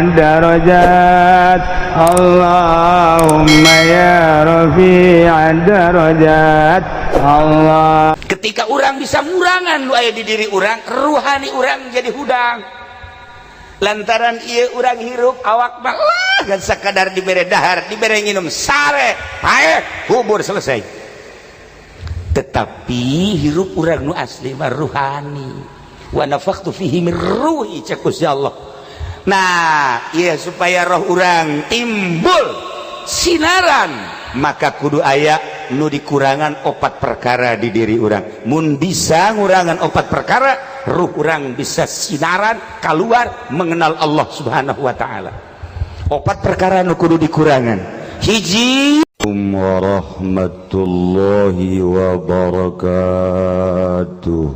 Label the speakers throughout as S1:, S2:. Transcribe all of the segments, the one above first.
S1: الدرجات اللهم يا رفيع الدرجات Allah.
S2: Ketika orang bisa ngurangan nu aya di diri orang, ruhani orang jadi hudang lantaran ieu urang hirup awak mah lah kan sakadar dibere dahar, dibere nginum, sare, paeh, kubur, selesai. Tetapi hirup urang nu asli mah ruhani. Wa nafakhtu fihi min ruhi, cek Gusti Allah. Nah iya, supaya roh urang timbul sinaran, maka kudu aya nu dikurangan opat perkara di diri urang. Mun bisa ngurangan opat perkara, ruh urang bisa sinaran keluar mengenal Allah Subhanahu wa taala. Opat perkara nu kudu dikurangan, hiji.
S1: Warahmatullahi wabarakatuh.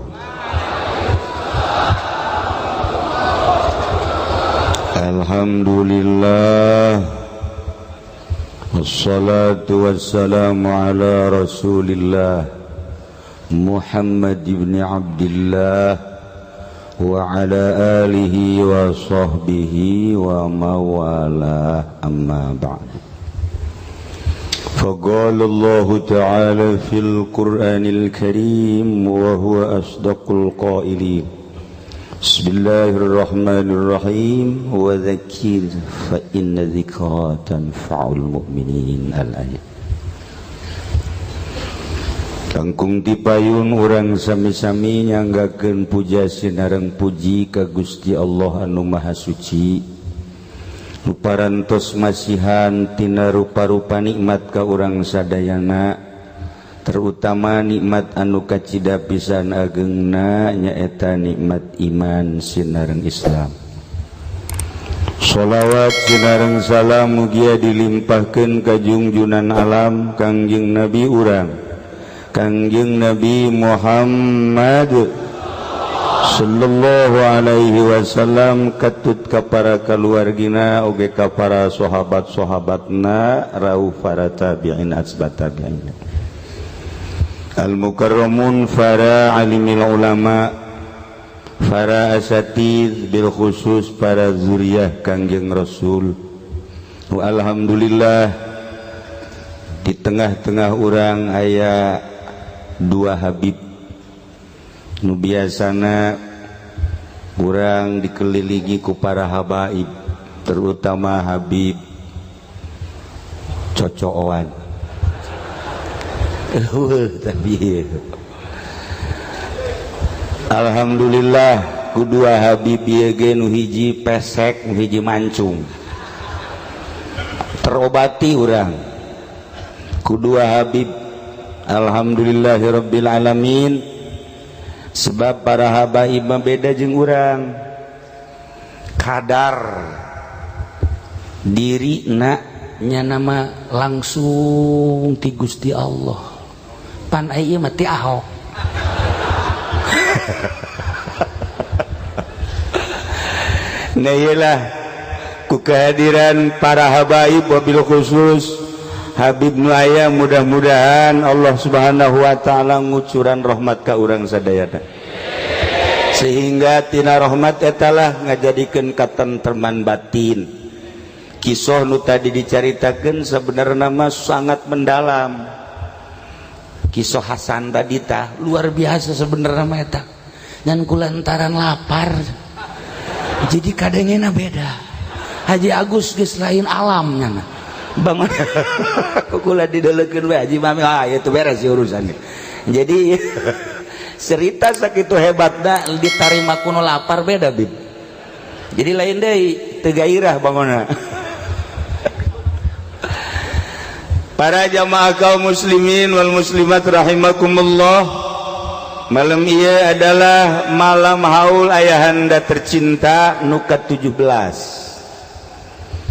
S1: Alhamdulillah. Wassalatu wassalamu ala rasulillah Muhammad ibn Abdullah wa ala alihi wa sahbihi wa mawalah, amma ba'du. فقال الله تعالى في القرآن الكريم وهو أصدق القائلين: بسم الله الرحمن الرحيم وذكر فإن ذكرى تنفع المؤمنين، الآية. Kangkung tipayun urang sami-sami nyanggakeun puja sinareng puji ka Gusti Allah anu Maha Suci, nu parantos masihan tina rupa-rupa nikmat ka urang sadayana, terutama nikmat anu kacida pisan agengna, nyaeta nikmat iman sinareng Islam. Sholawat sinareng salam mugia dilimpahkeun ka jungjunan alam, Kangjeng Nabi urang, Kangjeng Nabi Muhammad sallallahu alaihi wasallam, katut ka para kaluargina oge ka para sahabat-sahabatna, rauh para tabi'in, atsbat tabi'in, al mukarramun, para alimil ulama, para asatid, bil khusus para zuriyah Kangjeng Rasul. Alhamdulillah, di tengah-tengah urang aya dua habib nu biasana urang dikelilingi ku para habaib, terutama Habib Cocooan. Tapi alhamdulillah ku dua Habib ieu ge, nu hiji pesek, nu hiji mancung, terobati urang ku dua Habib. Alhamdulillahirabbil alamin, sebab para habaib mah beda jeung urang, kadar diri na nya nama langsung ti Gusti Allah, pan ieu mah ti Ahok. Nah iyalah, ku kehadiran para habaib wabil khusus Habib Nuaya, mudah-mudahan Allah Subhanahu wa taala ngucuran rahmat ka urang sadayana, sehingga tina rahmat etalah ngajadikeun katentreman batin. Kisah nu tadi dicaritakeun sebenarnya mah sangat mendalam. Kisah Hasan tadi tah luar biasa sebenarnya mah eta, ngan kulantaran lapar jadi kadangena beda. Haji Agus geus lain alamnya bangun kula didelekeun we Haji Mami, ah itu beres sih urusannya. Jadi cerita sakitu hebatna ditarima kuno lapar beda, Bib. Jadi lain deui, teu gairah bangunna. Para jamaah kaum muslimin wal muslimat rahimakumullah, malam ieu adalah malam haul ayahanda tercinta nu ka-17.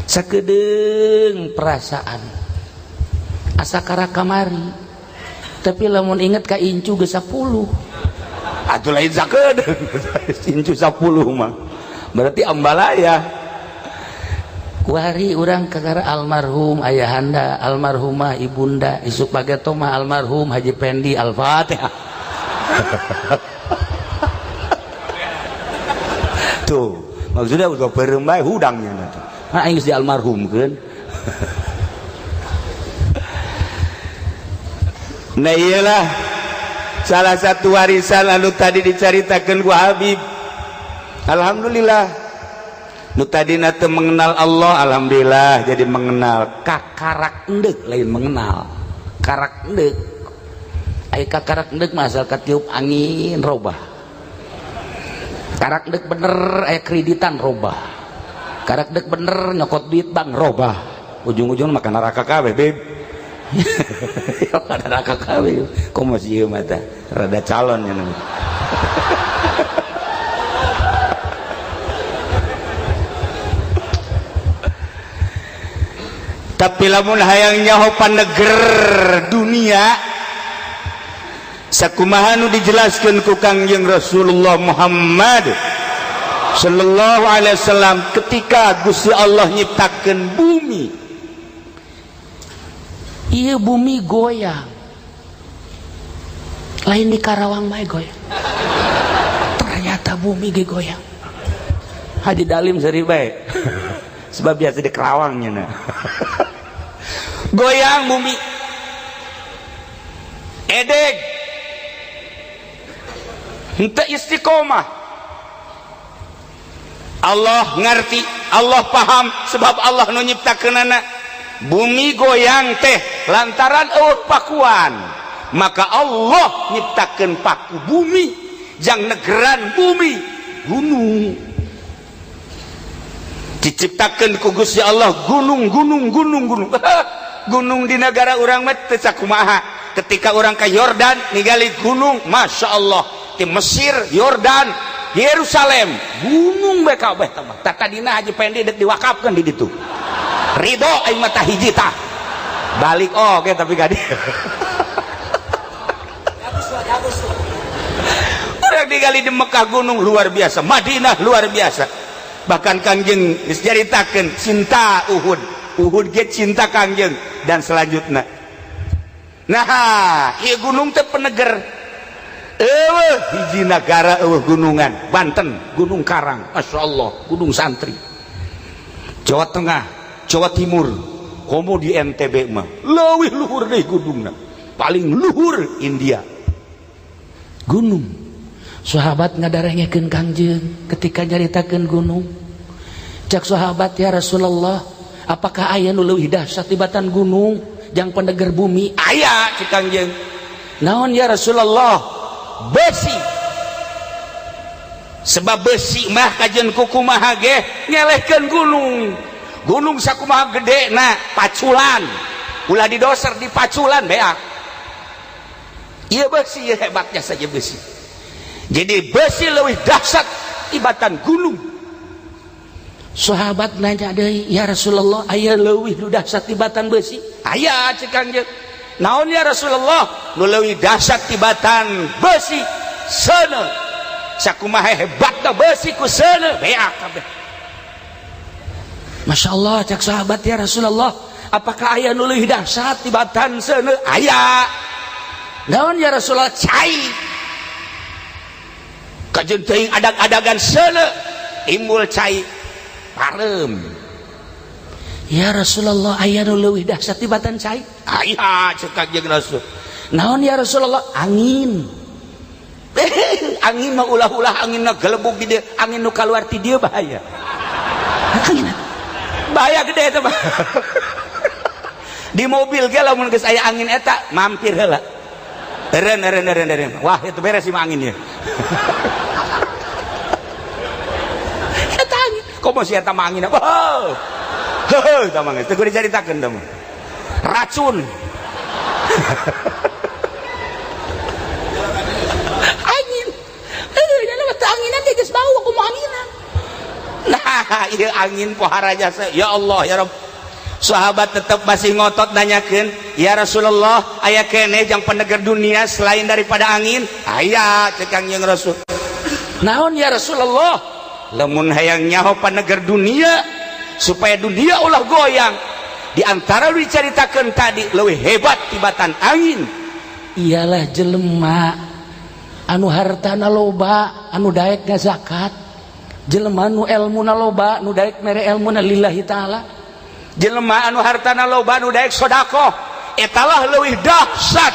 S1: Sakedeung perasaan asa kara kamari, tapi lamun inget ka incu ge 10 atuh lain sakedeung. Incu 10 mah berarti ambalaya. Kuari urang kakara almarhum ayahanda, almarhumah ibunda, isuk bageto mah almarhum Haji Pendi. Al-Fatihah. Tuh maksudnya udah beureum bae hudangnya.
S2: Aing geus dialmarhumkeun.
S1: Nah iyalah salah satu warisan anu tadi dicaritakeun ku Habib. Alhamdulillah nu tadina teu mengenal Allah, alhamdulillah jadi mengenal.
S2: Kakarak endek lain mengenal, karak endek. Aya kakarak endek mah asal katiup angin robah. Karak endek bener aya kreditan robah. Karak endek bener nyokot duit bank robah.
S1: Ujung-ujung makan neraka kabeh, Beb. Neraka kabeh. Kok masih ieu mah tah? Rada calon nya. Tapi lamun hayang nyaho paneger dunia sakumaha nu dijelaskeun ku Kangjeng Rasulullah Muhammad sallallahu alaihi wasallam ketika Gusti Allah nyiptakeun bumi.
S2: Ieu bumi goyang. Lain di Karawang bae goyang. Ternyata bumi ge goyang.
S1: Haji Dalim seuri bae. Sebab biasa di Karawang nya. Goyang bumi. Edeg. Henteu istiqomah. Allah ngerti, Allah paham sebab Allah nu nyiptakeunana. Bumi goyang teh lantaran eueuh pakuan. Maka Allah nyiptakeun paku bumi jang negeran bumi gunung. Diciptakeun ku Gusti Allah gunung gunung gunung gunung. Gunung di negara urang mah teu sakumaha. Ketika urang ka Yordan ningali gunung, Masya Allah. Di Mesir, Yordan, Yerusalem, gunung bae kabeh tah mah. Tah tadina Haji Pendi deuk diwakafkeun di ditu. Ridho aing mah tah hiji tah. Balik oge tapi ka dieu. Urang ningali di Mekah gunung luar biasa, Madinah luar biasa. Bahkan Kangjeng geus nyaritakeun cinta Uhud. Uhud ge cinta Kangjeng dan selanjutnya. Nah, ieu gunung teh peneger. Eueuh hiji nagara eueuh gunungan, Banten, Gunung Karang, Masya Allah, Gunung Santri. Jawa Tengah, Jawa Timur, komo di NTB mah leuwih luhur deui gunungna. Paling luhur India.
S2: Gunung. Sahabat ngadarengekeun Kangjeng ketika nyaritakeun gunung. Cak sahabat, ya Rasulullah, apakah aya nu leuwih dahsyat tibatan gunung jang peneger bumi?
S1: Aya cik Kangjeng.
S2: Naon ya Rasulullah?
S1: Besi. Sebab besi mah kajen kukumaha ge ngelehkeun gunung. Gunung sakumaha gede na paculan. Ulah didoser di paculan beak. Ieu besi hebatnya saja besi. Jadi besi leuwih dahsyat tibatan gunung.
S2: Sahabat nanya deui, ya Rasulullah, aya leuwih nu dahsyat tibatan besi?
S1: Aya cek Kangjeng. Naon ya Rasulullah? Nu leuwih dahsyat tibatan besi seuneu. Sakumaha hebatna besi ku seuneu beak kabeh.
S2: Masya Allah, cek sahabat, ya Rasulullah, apakah aya nu leuwih dahsyat tibatan seuneu?
S1: Aya.
S2: Naon ya Rasulullah?
S1: Cai. Kajeun teuing adag-adagan seuneu timbul cai parem.
S2: Ya Rasulullah, aya nu leuwih dahsyat tibatan cai?
S1: Aya cek Kangjeng Rasul.
S2: Naon ya Rasulullah? Angin.
S1: Angin mah ulah-ulah angin mah gelebug di dieu, angin nu kaluar ti dieu bahaya.
S2: Angin
S1: bahaya gede eta mah. Di mobil ge lamun geus aya angin eta mampir heula. Eren eren eren eren. Wah, itu beres sih mah anginnya. Eta angin. Komo si eta mah angin. Oh. Heuh, eta mah geus teu kudu dicaritakeun teh mah. Racun.
S2: Angin. Heuh, da mah teu anginan ge geus bau kumaha anginan.
S1: Nah, ieu angin pohara jasa. Ya Allah, ya Rabb. Sahabat tetap masih ngotot nanyakeun, ya Rasulullah, aya keneh jang peneger dunia selain daripada angin? Aya cek Kangjeng Rasul.
S2: Naon ya Rasulullah?
S1: Lamun hayang nyaho paneger dunia supaya dunia ulah goyang, di antara nu dicaritakeun tadi leuwih hebat tibatan angin.
S2: Ialah jelema anu hartana loba, anu daek ngazakat, Jelema nu elmuna loba nu daek mere elmuna lillahi ta'ala.
S1: Jelema anu hartana loba nu daek sedekah, etalah leuwih dahsyat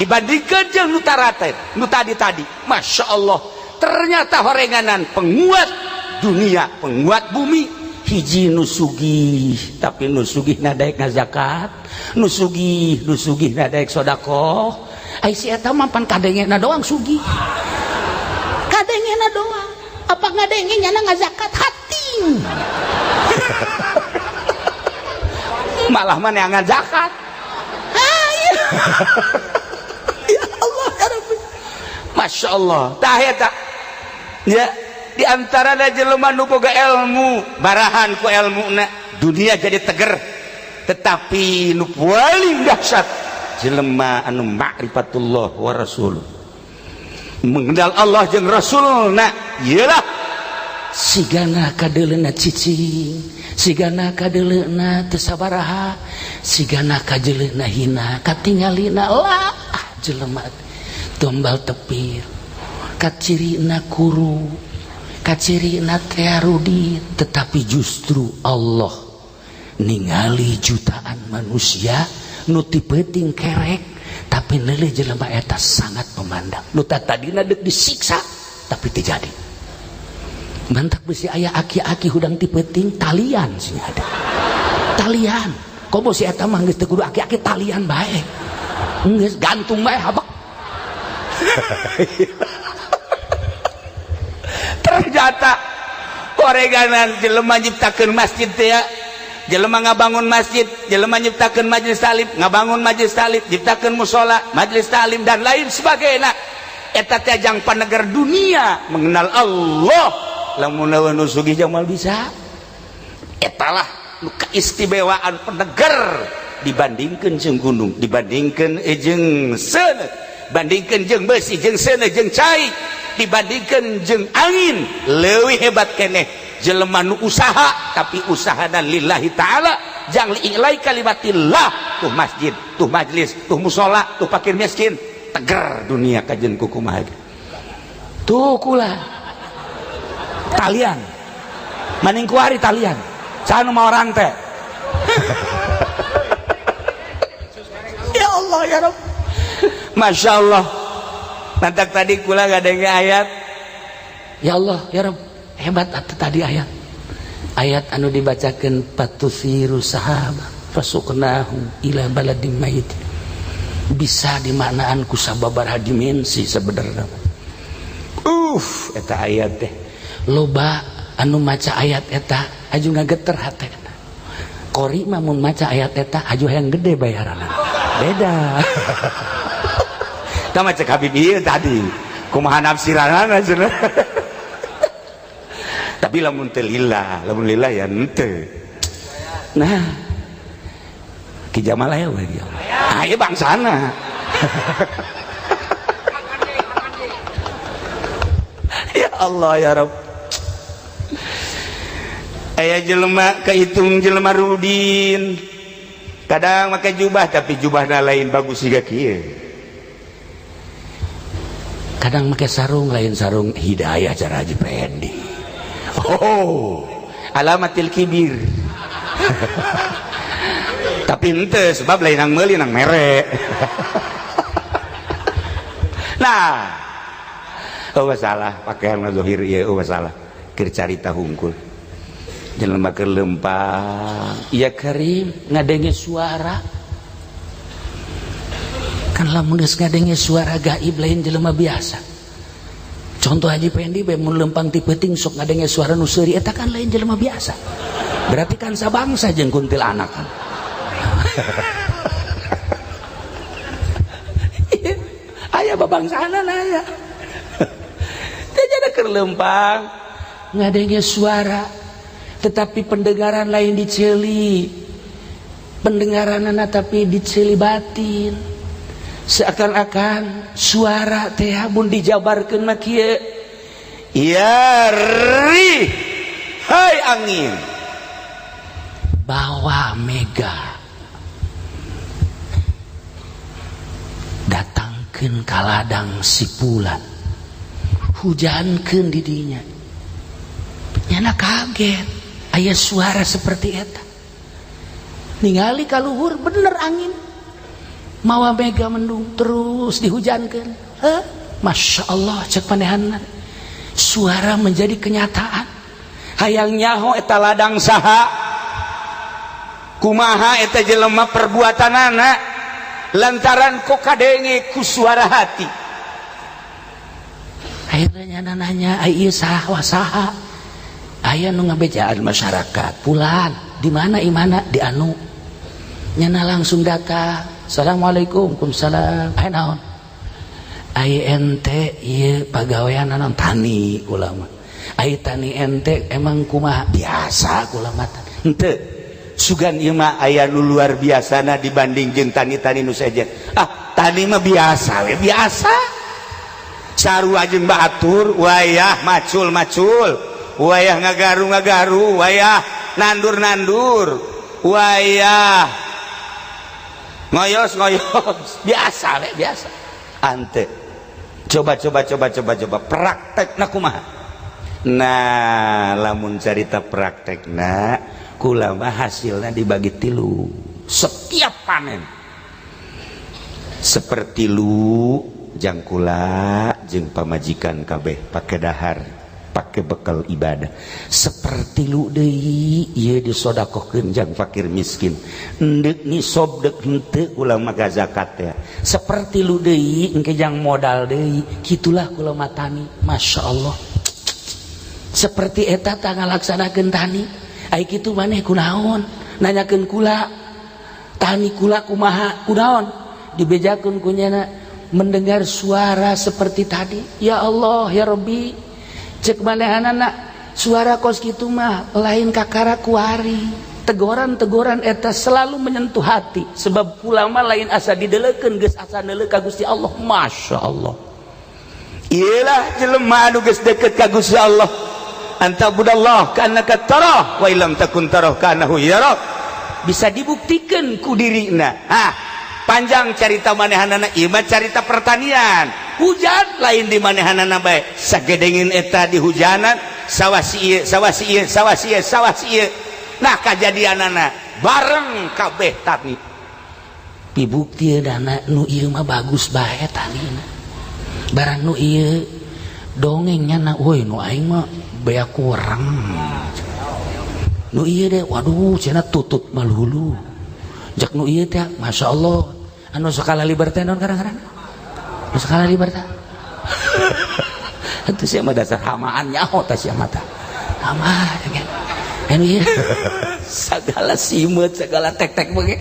S1: dibandingkeun jeung nu tarate nu tadi-tadi. Masya Allah, ternyata horenganan penguat dunia, penguat bumi.
S2: Hiji nu sugih tapi nu sugih na daek ngazakat, nu sugih nu sugih na daek sedekah. Ai si eta mah pan kadengena doang sugih, kadengena doang. Apa ngadenge nyana ngazakat hating.
S1: Malah mana yang ngazakat.
S2: Ya Allah ya Rabbi.
S1: Masya Allah. Tah eta ya, di antara jelema nu boga ilmu, barahan ku ilmuna dunia jadi teger. Tetapi nu paling dahsyat jelema anu ma'rifatullah wa rasul, mengenal Allah jeung Rasulna. Iyalah
S2: sigana kadeuleuna cicing, sigana kadeuleuna teu sabaraha, sigana kajeleuna hina, katingalina lah jelema tombal tepir, kacirina kuru, kacirina tearudi. Tetapi justru Allah ningali jutaan manusia nu ti peuting kerek, tapi neuleuh jelema eta sangat memandang. Nu tadina deuk disiksa tapi teu jadi. Mantak besi aya aki-aki hudang ti peuting talian sih ada. Talian. Komo si eta mah geus teu kudu aki-aki, talian bae. Geus gantung bae habak.
S1: Ternyata oreganan jelema nyiptakeun masjid teh ya, jelema ngabangun masjid, jelema nyiptakeun majelis taklim, ngabangun majelis taklim, nyiptakeun mushola, majelis taklim dan lain sebagainya. Eta teh jang paneger dunia mengenal Allah. Lamun lawan nu sugih jamal bisa. Etalah nu keistimewaan peneger dibandingkeun jeung gunung, dibandingkeun jeung seuneu, bandingkeun jeung besi, jeung seuneu, jeung cai, dibandingkeun jeung angin. Leuwih hebat keneh jelema nu usaha tapi usahana lillahi ta'ala, jang li'ilai kalimatillah. Tuh masjid, tuh majlis, tuh musola, tuh fakir miskin, teger dunia kajen kukumaha.
S2: Tuh kula talian maning kuari talian sanu mau orang teh.
S1: Ya Allah ya Rabb. Masya Allah. Nantak tadi kula ngadenge ayat.
S2: Ya Allah ya Rabb, hebat atuh tadi ayat. Ayat anu dibacakeun patusiru sahaba fasuqnahu ila baladim mayit. Bisa dimaknaan ku sababaraha dimensi sebenarnya.
S1: Eta ayat teh.
S2: Loba anu maca ayat eta aju ngageter hatena. Qori mah mun maca ayat eta aju hayang gede bayaranna. Beda.
S1: Tah maca Habib ieu tadi. Kumaha nafsiranana cenah. Tapi lamun teu lillah, lamun lillah ya henteu. Nah, Ki Jamal aya we dia. Ah, ieu bangsana. Ya Allah ya Rabb. Aya jelema kehitung jelema rudin. Kadang make jubah tapi jubahna lain bagus siga kieu.
S2: Kadang make sarung lain sarung hidayah cara Haji Pendi.
S1: Oh, alamatil kibir. Tapi henteu sebab lain nang meuli nang mere. Nah, oh masalah pakaian zahir ieu, oh masalah keur carita hungkul. Jelema keur lempang,
S2: ya Karim ngadenge suara. Kan lamun geus ngadenge suara gaib lain jelema biasa. Contoh Haji Pendi bae mun lempang ti peuting sok ngadenge suara nu seuri eta kan lain jelema biasa. Berarti kan sabangsa jeung kuntilanak kan. Aya babangsanan aya. Teh jadi keur lempang ngadenge suara, tetapi pendengaran lain diceli. Pendengaranana tapi diceli batin. Seakan-akan suara teh mun dijabarkeun mah kieu.
S1: Ya ri, hai angin,
S2: bawa mega datangkeun ka ladang si fulan, hujankeun di dinya. Nyana kaget aya suara seperti eta, ningali kaluhur bener angin mawa mega mendung terus dihujankan. Heh? Masya Allah, cek manehanna, suara menjadi kenyataan.
S1: Hayang nyaho eta ladang saha, kumaha eta jelema perbuatan anak, lantaran kok kadenge ku suara hati.
S2: Akhirnya nyana nanya, "Ai ieu saha wa saha?" Aya nu ngabejaan masyarakat, "Pulan di mana imana?" Di anu. Nyana langsung datang. "Assalamualaikum." "Waalaikumsalam." "Aya naon?" "Ai ente ieu pagawean naon?" "Tani kula mah." "Ai tani ente emang kumaha?" "Biasa kula mah."
S1: Henteu sugan ieu mah aya nu luar biasana dibanding jeung tani-tani nu sejen. Ah, tani mah biasa we, biasa sarua jeung batur, wayah macul-macul, wayah ngagaru-ngagaru, wayah nandur-nandur, wayah ngoyos ngoyos, biasa we, biasa. Ante coba coba coba coba coba praktek na kumaha. Nah, lamun carita praktekna, kula mah hasilnya dibagi tilu setiap panen. Seperti lu jang kula jeung pamajikan kabeh pake dahar, pake bekal ibadah. Seperti lu deui ieu disodakohkeun jang fakir miskin, endek nisob dek henteu kula mah zakat ya.
S2: Seperti lu deui engke jang modal deui. Kitulah kula mah tani. Masya Allah, seperti eta tah ngalaksanakeun tani. Ai kitu maneh kunaon nanyakeun kula tani kula kumaha, kunaon dibejakeun ku nyana mendengar suara seperti tadi. Ya Allah ya Rabbi, cek manehanana, suara kos kitu mah lain kakara kuari. Tegoran-tegoran eta selalu menyentuh hati, sebab kula mah lain asa didelekeun, geus asa neuleuh ka Gusti Allah. Masya Allah.
S1: Iyalah jelema anu geus deket ka Gusti Allah. An ta'budallah ka'annaka tarah wa illam takun tarah ka'annahu yarak. Bisa dibuktikan ku dirina. Ah, panjang carita manehanana, ieu mah carita pertanian. Hujan lain di manehanana bae. Sagedengin eta di hujanan, sawah si ieu, sawah si ieu, sawah si ieu, sawah si ieu. Nah, kajadianana bareng kabeh tani.
S2: Dibukti dana nu ieu mah bagus bae tanina. Barang nu ieu dongengnya na, woi, nu aing mah bea kurang. Nu ieu deh, waduh, cenah tutut malulu. Jak nu ieu teh, Masya Allah, anu skala liberté naon kadang-kadang? Nu skala liberté. Itu sia mah dasar hamaan, nyaho tah sia mah tah. Hama anu ieu
S1: segala simeut, segala tek-tek bege.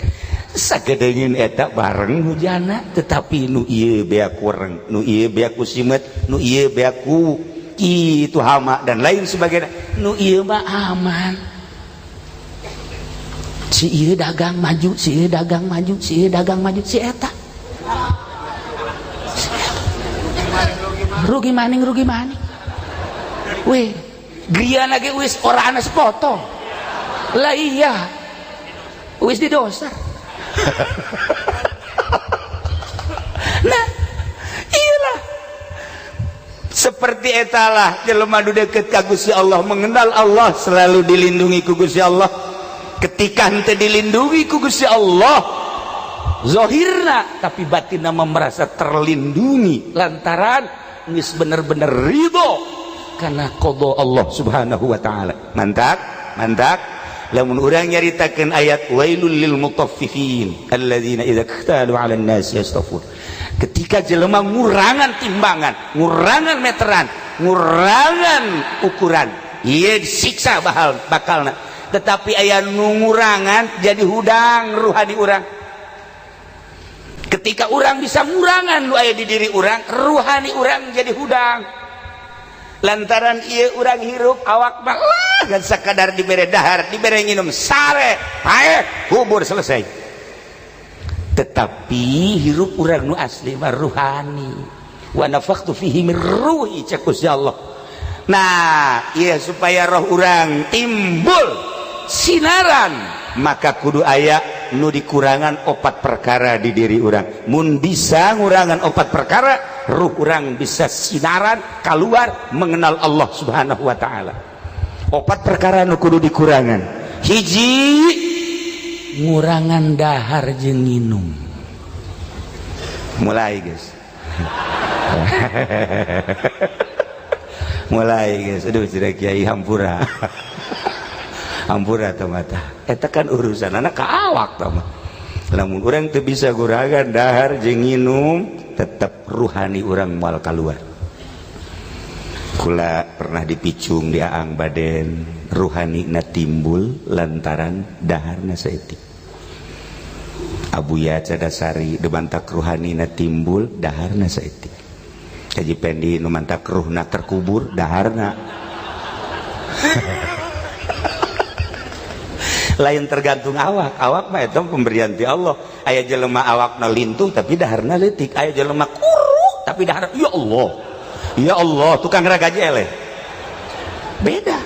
S1: Sagedengin eta bareng hujana, tetapi nu ieu bea kurang, nu ieu bea ku simeut, nu ieu bea ku itu hama dan lain sebagainya.
S2: Nu ieu mah aman. Si ieu dagang maju, si ieu dagang maju, si ieu dagang maju, si eta. Si eta. Rugi maning, rugi maning. Weh,
S1: griana ge wis ora ana sepotong.
S2: Lah iya. Wis didosar.
S1: Nah, iyalah seperti etalah jelema nu deket ka Gusti Allah, mengenal Allah, selalu dilindungi ku Gusti Allah. Ketika henteu dilindungi ku Gusti Allah zahirna, tapi batinna mah merasa terlindungi lantaran geus bener-bener ridho karena qada Allah Subhanahu wa taala. Mantap, mantap. Lamun urang nyaritakeun ayat wailul lil mutaffifin alladzina idza iktalu 'alan nas yastafun, ketika jelema ngurangan timbangan, ngurangan meteran, ngurangan ukuran, ieu disiksa bakal bakalna. Tetapi aya nu ngurangan jadi hudang ruhani urang. Ketika urang bisa ngurangan nu aya di diri urang, ruhani urang jadi hudang lantaran ieu urang hirup awak mah lah kan sakadar dibere dahar, dibere nginum, sare, paeh, kubur, selesai. Tetapi hirup urang nu asli mah ruhani. Wa nafakhtu fihi min ruhi, cek Gusti Allah. Nah, iya supaya roh urang timbul sinaran, maka kudu aya nu dikurangan opat perkara di diri urang. Mun bisa ngurangan opat perkara, ruh urang bisa sinaran keluar mengenal Allah Subhanahu wa taala. Opat perkara nu kudu dikurangan. Hiji,
S2: ngurangan dahar jeung nginum.
S1: Mulai guys. Mulai guys. Aduh, tidak kiai hampura. Hampura teh mata. Eta kan urusan anak ka awak tah mah. Lamun urang teu bisa kurangan dahar jeung nginum, tetep ruhani urang moal kaluar. Kula pernah dipicung di Aang Baden, ruhani na timbul lantaran daharna saeutik. Abuya Cadasari debantak ruhani na timbul daharna saeutik. Haji Pendi nu mantak ruhna terkubur daharna. Lain tergantung awak, awak mah eta pemberian ti Allah. Aya jelema awakna lintuh tapi daharna leutik, aya jelema kuru tapi dahar ya Allah. Ya Allah, tukang ragaji eleh. Beda.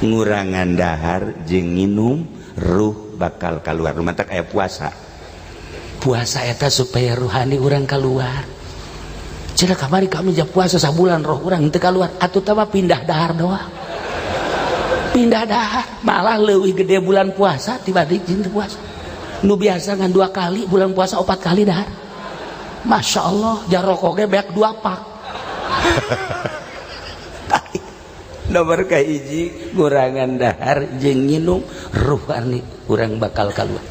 S1: Ngurangan dahar jeung nginum ruh bakal keluar. Mantak aya puasa.
S2: Puasa eta supaya ruhani urang keluar. Cenah kamari kami jam puasa sabulan roh urang teu keluar, atuh tah mah pindah dahar doang. Pindah dahar, malah leuwih gede bulan puasa tibanding jeung teu puasa. Nu biasa ngan 2 kali bulan puasa 4 kali dahar. Masya Allah, jarokok ge beak 2 pak. Nomor kahiji ngurangan dahar jeung nginum ruhani urang bakal keluar.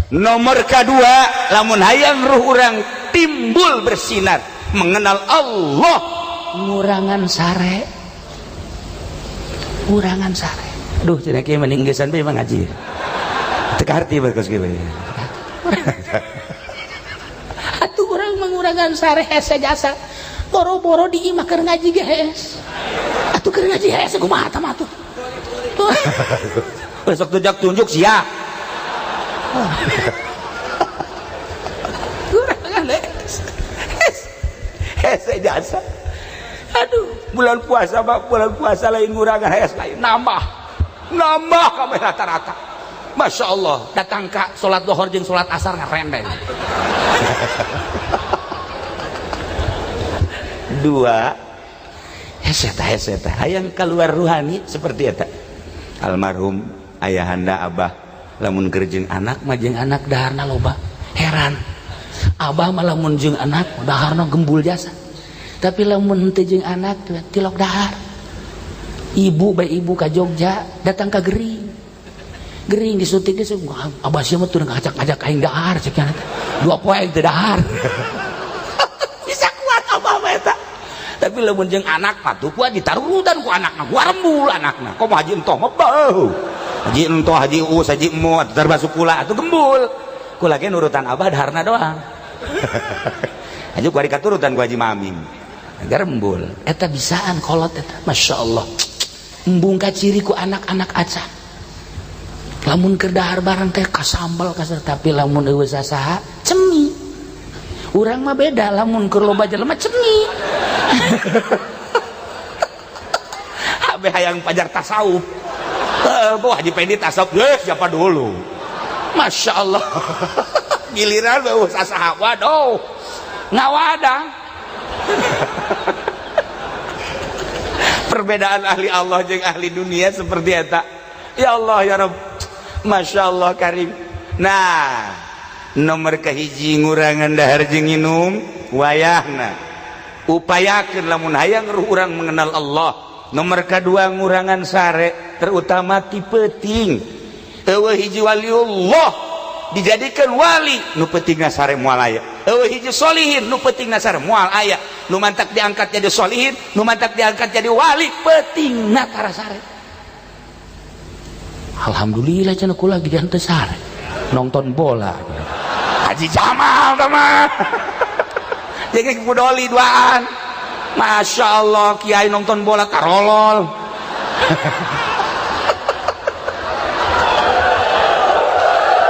S1: Nomor kedua, lamun hayang ruh urang timbul bersinar mengenal Allah,
S2: ngurangan sare. Ngurangan sare.
S1: Aduh, cenah kieu mending geusan bae mah ngaji. Teu kaharti bae kos kieu.
S2: Atuh urang mengurangan sare hese jasa. Boro-boro di imah keur ngaji ge hees. Atuh keur ngaji hees kumaha tah mah atuh.
S1: Besok tunjuk tunjuk sia.
S2: Kurangan hees.
S1: Hese jasa. Aduh, bulan puasa mah bulan puasa lain ngurangan hees lain nambah. Nambah kabeh rata-rata.
S2: Masya Allah, datang ka salat zuhur jeung salat asar ngarendeng.
S1: Dua, hese tah hese tah hayang keluar ruhani seperti eta. Almarhum ayahanda abah lamun keur jeung anak
S2: mah jeung anak daharna loba. Heran. Abah mah lamun jeung anak daharna gembul jasa. Tapi lamun henteu jeung anak tilok dahar. Ibu bae ibu ka Jogja datang ka gering. Gering disuntik geus abah sia mah teu ngajak-ngajak aing dahar cek nya. 2 poe aing teu dahar.
S1: Bisa kuat abah mah eta. Tapi lamun jeung anak mah tuh kuat ditarurutan ku anakna, gua rembul anakna. Komo haji entoh mah beuh. Haji entoh, haji us, haji emo, termasuk kula atuh gembul. Kula ge nurutan abah daharna doang. Haji kuari katurutan ku haji mamim.
S2: Garembul. Eta bisaan kolot eta. Masya Allah. Embung kaciri ku anak-anak acan. Lamun keur dahar bareng teh kasambel kasar, tapi lamun eueuh sasaha cemi. Urang mah beda, lamun keur loba jelema cemi.
S1: Habe hayang pajar tasawuf. Boh Haji Pendi tasawuf geus siapa dulu. Masya Allah. Giliran eueuh sasaha waduh. Ngawadang. Perbedaan ahli Allah jeung ahli dunia seperti eta. Ya Allah ya Rabb. Masya Allah karim. Nah, nomor kahiji ngurangan dahar jeung nginum wayahna. Upayakeun lamun hayang ruh urang mengenal Allah. Nomor kadua ngurangan sare, terutama ti peuting. Eueuh hiji waliullah dijadikan wali nu peutingna sare moal aya. Eueuh hiji solihin nu peutingna sare moal aya. Nu mantak diangkat jadi solihin, nu mantak diangkat jadi wali peutingna tara sare.
S2: Alhamdulillah cenah kula ge henteu sare. Nonton bola.
S1: Haji Jamal tah mah. Jeung pudoli duaan. Masya Allah kiai nonton bola tarolol.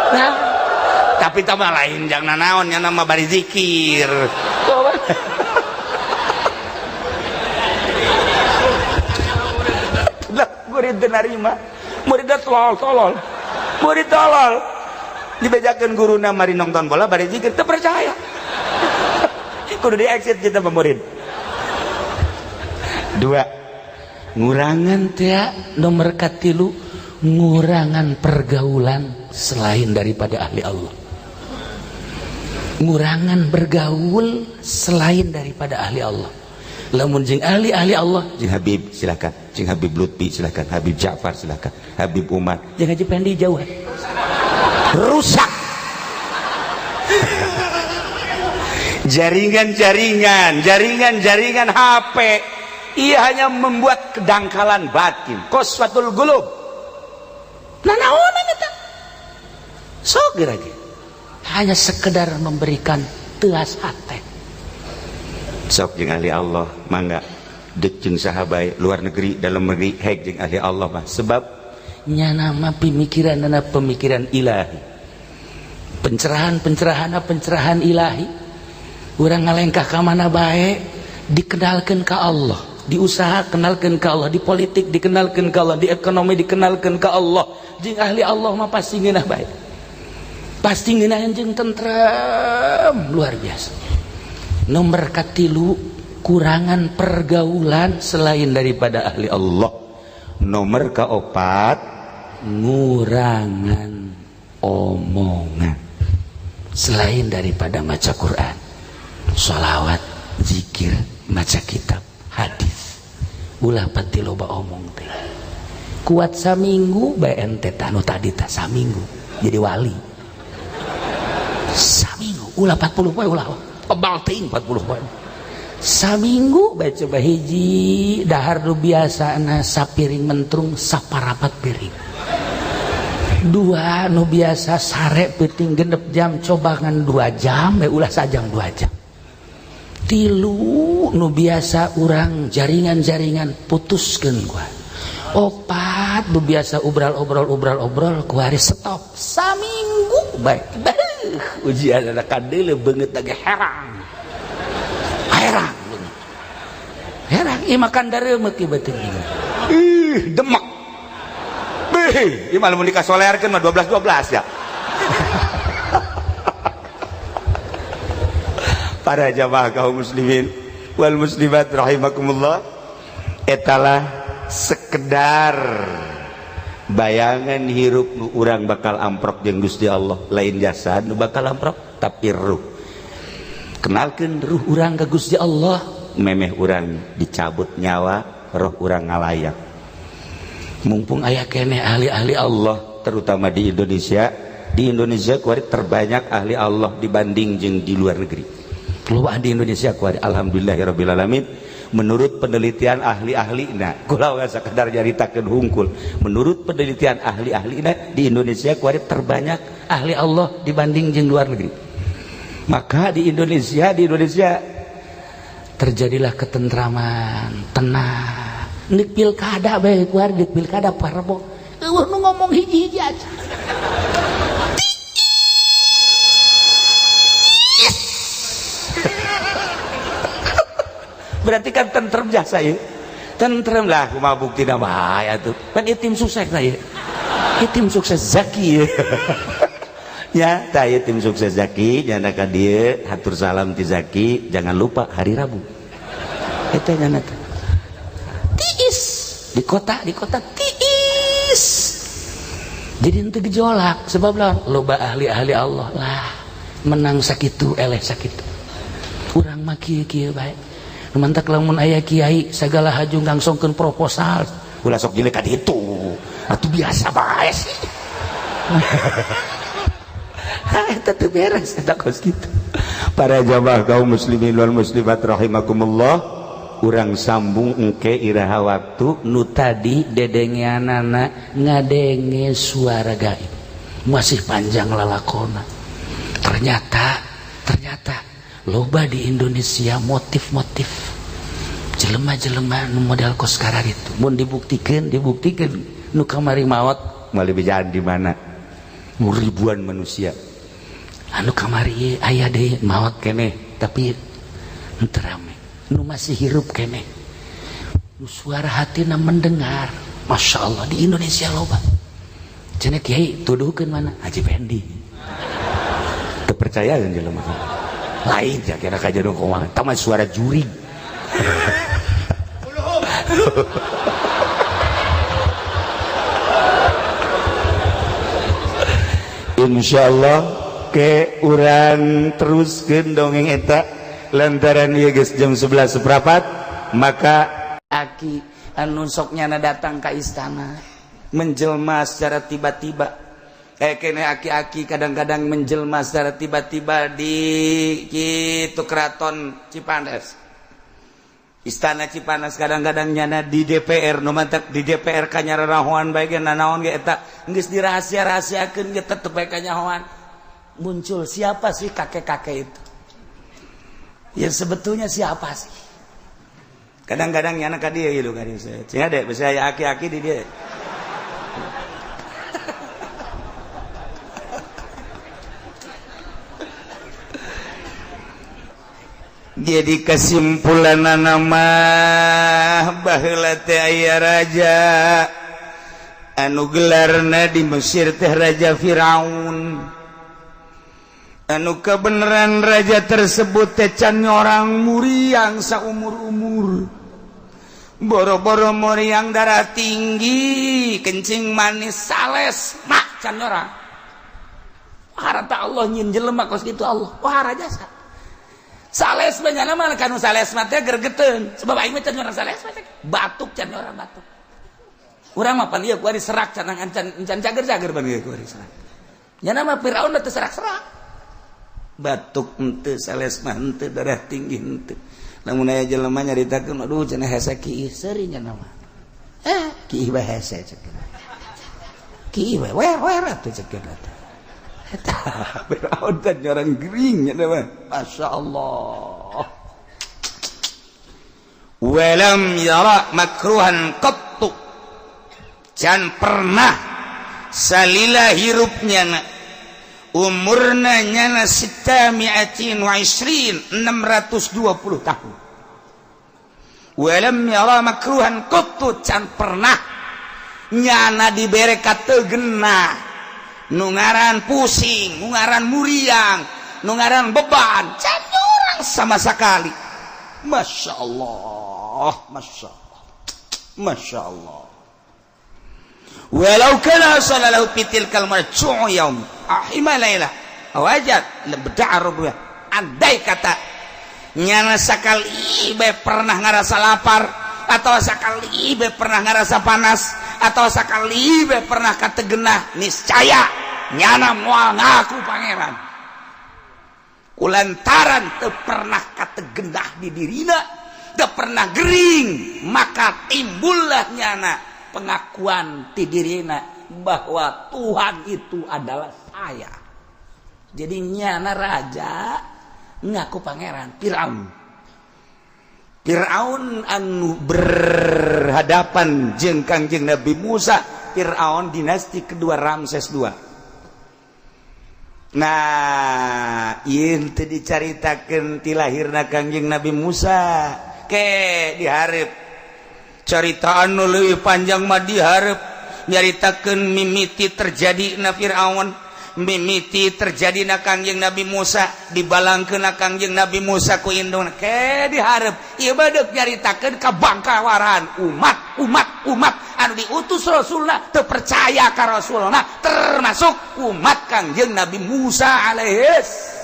S1: Nah, tapi tambah lain jangan nanaon nya nama bari zikir. Lah murid teu narima. Murid tolol tolol. Murid tolol. Dibejakeun guruna mari nonton bola bari zikir teu percaya. Kudu di exit kita murid. Dua.
S2: Ngurangan teh nomor katilu, ngurangan pergaulan selain daripada ahli Allah. Ngurangan bergaul selain daripada ahli Allah. Lamun jeung ahli-ahli Allah,
S1: jeung Habib silakan, jeung Habib Lutfi silakan, Habib Ja'far silakan, Habib Umar,
S2: jeung Haji Pendi jauh.
S1: Rusak. Jaringan-jaringan, jaringan-jaringan HP, ia hanya membuat kedangkalan batin, qaswatul qulub.
S2: Nah, naonan eta? Sok geura ge. Hanya sekedar memberikan teas hate.
S1: Sok jeung ahli Allah, mangga deuk jeung saha bae, luar negeri, dalam negeri, hek jeung ahli Allah mah. Sebab
S2: nyana mah pemikiranna pemikiran ilahi. Pencerahan-pencerahanna pencerahan ilahi. Urang ngalengkah ka mana bae dikenalkeun ka Allah, diusaha kenalkeun ka Allah, di politik dikenalkeun ka Allah, di ekonomi dikenalkeun ka Allah. Jeung ahli Allah mah pasti ngeunah bae. Pasti ngeunah jeung tentrem luar biasa. Nomor katilu, kurangan pergaulan selain daripada ahli Allah.
S1: Nomor keopat,
S2: ngurangan omongan selain daripada maca Quran, sholawat, zikir, maca kitab, hadis. Ulah pati loba omong teh. Kuat saminggu bae ente tah nu tadi tah saminggu jadi wali. Saminggu ulah 40 poe ulah. Kebal teuing 40 poe. Saminggu bae coba hiji dahar nu biasana sapiring mentrung saparapat piring. Dua nu biasa sare peuting 6 jam coba ngan 2 jam bae ulah sajam 2 jam. Tilu nu biasa urang jaringan-jaringan putuskeun gua. Opat nu biasa obral-obrol kuari stop saminggu bae. Ujian anak kadeuleu beungeut lagi herang. Herang beungeut. Herang ieu makan dareumeuk ieu beuteung.
S1: Ih, demek. Beuh, ieu mah lamun dikasolearkeun mah 12-12 ya. Para jamaah kaum muslimin wal muslimat rahimakumullah, etalah sekedar bayangan hirup nu urang bakal amprok jeung Gusti Allah, lain jasad nu bakal amprok tapi ruh. Kenalkeun ruh urang ka Gusti Allah, memeh urang dicabut nyawa, roh urang ngalayak.
S2: Mumpung aya keneh ahli-ahli Allah,
S1: terutama di Indonesia. Di Indonesia kuari terbanyak ahli Allah dibanding jeung di luar negeri. Loba di Indonesia kuari, alhamdulillahirabbil alamin. Menurut penelitian ahli-ahlina, kula nggak sekedar nyaritakeun hungkul. Menurut penelitian ahli-ahlina di Indonesia kuari terbanyak
S2: ahli Allah dibanding jeung luar negeri.
S1: Maka di Indonesia
S2: terjadilah ketentraman, tenang. Nek pilkada bae kuari, nek pilkada parbo. Eueuh nu ngomong hiji-hiji aja.
S1: Berarti kan tentrem jasa ya. Tentrem lah kumaha buktina bae atuh. Pan ieu tim sukses na ieu. Ieu tim sukses Zaki. Ya, tah ieu tim sukses Zaki nyana ka dieu, hatur salam ti Zaki, jangan lupa hari Rabu. Eta nyana teh.
S2: Tiis di kota tiis. Jadi henteu gejolak sebab lawan loba ahli-ahli Allah lah menang sakitu eleh sakitu. Urang mah kieu-kieu bae. Mantak lamun aya kiai sagala haju ngangsongkeun proposal
S1: ulah sok jelek ka ditu atuh biasa bae sih. Eta teu beres eta kos kitu. Para jamaah kaum muslimin wal muslimat rahimakumullah, urang sambung engke iraha waktu
S2: nu tadi dedengeanana ngadenge suara gaib masih panjang lalakona. Ternyata loba di Indonesia motif-motif jelema-jelema nu model kos karar itu mun dibuktikeun nu kamari maot
S1: moal dibejaan di mana nu ribuan manusia
S2: anu kamari aya deui maot keneh tapi henteu rame nu masih hirup keneh nu suara hatina mendengar. Masya Allah di Indonesia loba cenah kiai tuduhkeun mana Haji Pendi
S1: teu percaya kan jelema lain ya kira kajian kumaha tah mah suara juri. Insyaallah ke urang teruskeun dongeng eta lantaran ieu geus jam 11 seperempat. Maka
S2: aki anu sok nyana datang ke istana menjelma secara tiba-tiba, eh, kene aki-aki kadang-kadang menjelma secara tiba-tiba di gitu keraton Cipanas, Istana Cipanas. Kadang-kadang nyana di DPR, nu mantak di DPR kanyararahoan bae ge nanaon ge eta geus dirahasia-rahasiakeun ge tetep bae kanyahoan. Muncul, siapa sih kakek-kakek itu ya? Sebetulnya siapa sih?
S1: Kadang-kadang nyana ka dieu gitu kan, cenah deh bisa aya aki-aki di dia. Jadi kesimpulan nama, baheula teh aya raja anu gelarna di Mesir teh Raja Firaun, anu kebenaran raja tersebut teh can orang muriang saumur-umur, boro-boro muriang, darah tinggi, kencing manis, sales mak can orang.
S2: Harta Allah nyin jelema kos kitu, Allah wah raja sales banyak nama kanu sales mah teh gergeteun, sebab aing mah can orang sales mah, batuk can orang, batuk urang mah pan ieu kuari serak, can can can cager-cager ban ieu kuari serak. Nya nama Firaun teh serak-serak,
S1: batuk henteu, sales mah henteu, darah tinggi henteu. Lamun aya jelema nyaritakeun, "Aduh," cenah, "hese kiih seuri," nya nama, "eh, kiih bae hese," cek, "kiih bae wer wer atuh," cek eta. Firaun teh orang gering nya mah.
S2: Masya Allah.
S1: Walam yara makruhan qattu, can pernah salila hirupnya na umurna nyana sita mi'atin wa isrin, 620 tahun. Walam yara makruhan qattu, can pernah nyana dibere kategenah nu ngaran pusing, nu ngaran muriang, nu ngaran beban, can orang sama sekali. Masya Allah, Masya Allah, Masya Allah. Walau kana hasala lahu fi tilkal marju'u yaum ahima laila wajad lebda'a rubuh. Andai kata nyana sakali bae pernah ngarasa lapar, atau sakali bae pernah ngarasa panas, atau sakali bae pernah kategenah, niscaya nyana moal ngaku pangeran, kulantaran teu pernah kategenah di dirina, teu pernah gering. Maka timbullah nyana pengakuan ti dirina bahwa Tuhan itu adalah saya.
S2: Jadi nyana raja ngaku pangeran, Firaun.
S1: Fir'aun anu berhadapan jeung Kangjeng Nabi Musa, Fir'aun dinasti kedua, Ramses II. Nah, ieu teu dicaritakeun ti lahirna Kangjeng Nabi Musa, ke dihareup carita anu leuwih panjang mah, dihareup nyaritakeun mimiti terjadi na Fir'aun, mimiti terjadi na Kangjeng Nabi Musa, dibalangkeun na Kangjeng Nabi Musa ku indungna, ke dihareup. Ieu badeuk nyaritakeun kabangkawaran umat umat umat anu diutus Rasulna teu percaya ka Rasulna, termasuk umat Kangjeng Nabi Musa alaihis.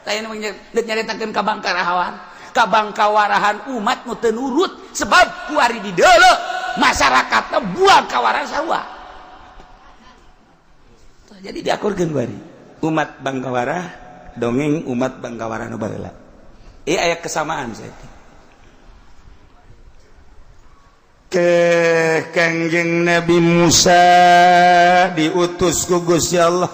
S2: Lain nyaritakeun kabangkarahan, kabangkawarahan umat nu teu nurut, sebab kuari di deuleu masyarakatna buang kawaran sarua.
S1: Jadi diakurkeun bari umat Bangkawara, dongeng umat Bangkawara nu baheula ieu aya kesamaan. Saya ke Kangjeng Nabi Musa diutus ku Gusti Allah.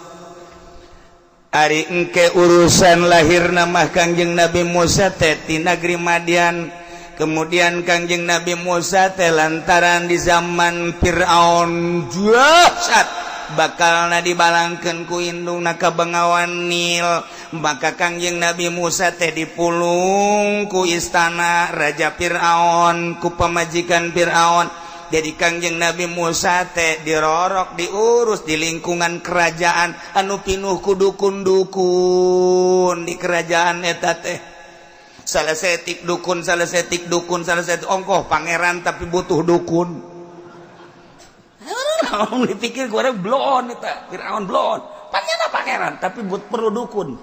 S1: Ari engke urusan lahir nama Kangjeng Nabi Musa teh di negeri Madian. Kemudian Kangjeng Nabi Musa teh lantaran di zaman Fir'aun dahsyat, bakal na dibalangkeun ku indungna ka Bengawan Nil. Maka Kangjeng Nabi Musa teh dipulung ku istana Raja Fir'aun, ku pamajikan Fir'aun. Jadi Kangjeng Nabi Musa teh dirorok, diurus di lingkungan kerajaan anu pinuh ku dukun-dukun. Di kerajaan eta teh salah setik dukun, salah setik dukun, salah setik ongkoh pangeran tapi butuh dukun.
S2: Dipikir gue bloon eta Fir'aun, bloon pan. Pannyana pangeran, tapi buat perlu dukun.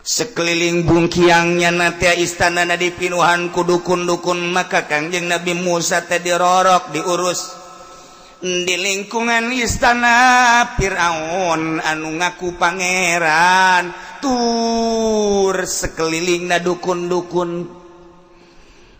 S1: Sekeliling bungkiangnya na istana na dipinuhan ku dukun-dukun, maka Kangjeng Nabi Musa teh dirorok, diurus di lingkungan istana Fir'aun anu ngaku pangeran, tur sekeliling na dukun-dukun.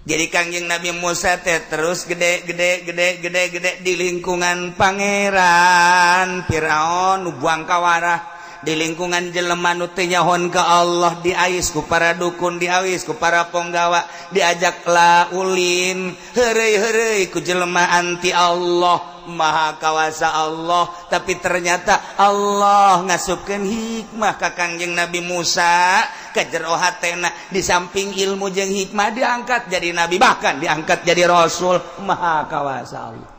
S1: Jadi Kangjeng Nabi Musa teh terus gede gede gede gede gede di lingkungan pangeran Fir'aun nu buang kawarah, di lingkungan jelema nu teu nyahoan ka Allah, diais ku para dukun, diawis ku para ponggawa, diajaklah ulin, heureuy-heureuy ku jelema anti Allah. Maha kawasa Allah, tapi ternyata Allah ngasupkeun hikmah ka Kangjeng Nabi Musa ke jero hatena. Di samping ilmu jeung hikmah, diangkat jadi nabi, bahkan diangkat jadi rasul. Maha kawasa Allah.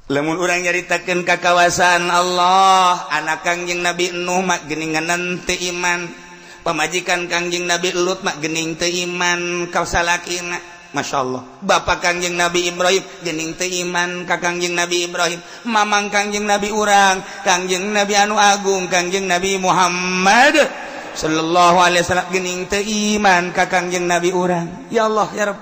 S1: Lamun urang nyaritakeun kakawasaan Allah, anak Kangjeng Nabi Nuh mak geuningan teu iman, pamajikan Kangjeng Nabi Lut mak geuning teu iman ka salakina. Masya Allah. Bapak Kangjeng Nabi Ibrahim gening teu iman ka Kangjeng Nabi Ibrahim. Mamang Kangjeng Nabi urang, Kangjeng Nabi anu agung, Kangjeng Nabi Muhammad sallallahu alaihi wasallam, gening teu iman ka Kangjeng Nabi urang. Ya Allah, ya Rabb,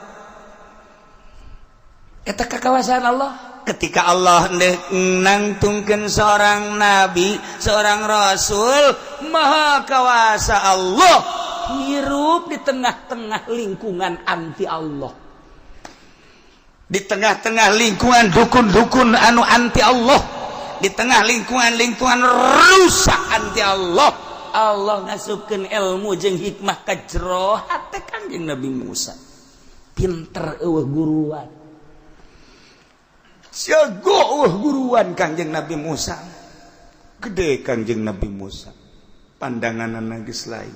S1: eta kakawasaan Allah. Ketika Allah nangtungkeun seorang nabi, seorang rasul, maha kawasa Allah, hirup di tengah-tengah lingkungan anti Allah, di tengah-tengah lingkungan dukun-dukun anu anti Allah, di tengah lingkungan-lingkungan rusak anti Allah, Allah ngasupkeun ilmu jeung hikmah ka jero hate Kangjeng Nabi Musa. Pinter euweuh guruan, jago euweuh guruan. Kangjeng Nabi Musa gede, Kangjeng Nabi Musa pandangan geus lain.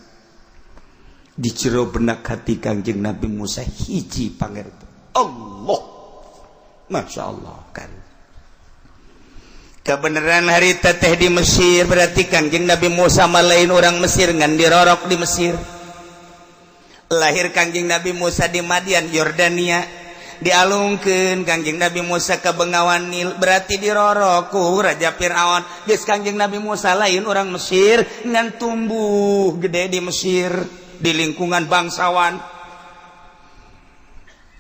S1: Di jero benak hati Kangjeng Nabi Musa hiji pangeran, Allah. Masya Allah, kan kebenaran hari teteh di Mesir. Berarti Kangjeng Nabi Musa lain orang Mesir, ngan dirorok di Mesir. Lahir Kangjeng Nabi Musa di Madian, Yordania. Dialungkeun Kangjeng Nabi Musa ke Bengawan Nil, berarti dirorok ku Raja Fir'aun. Geus, Kangjeng Nabi Musa lain orang Mesir, ngan tumbuh gede di Mesir, di lingkungan bangsawan.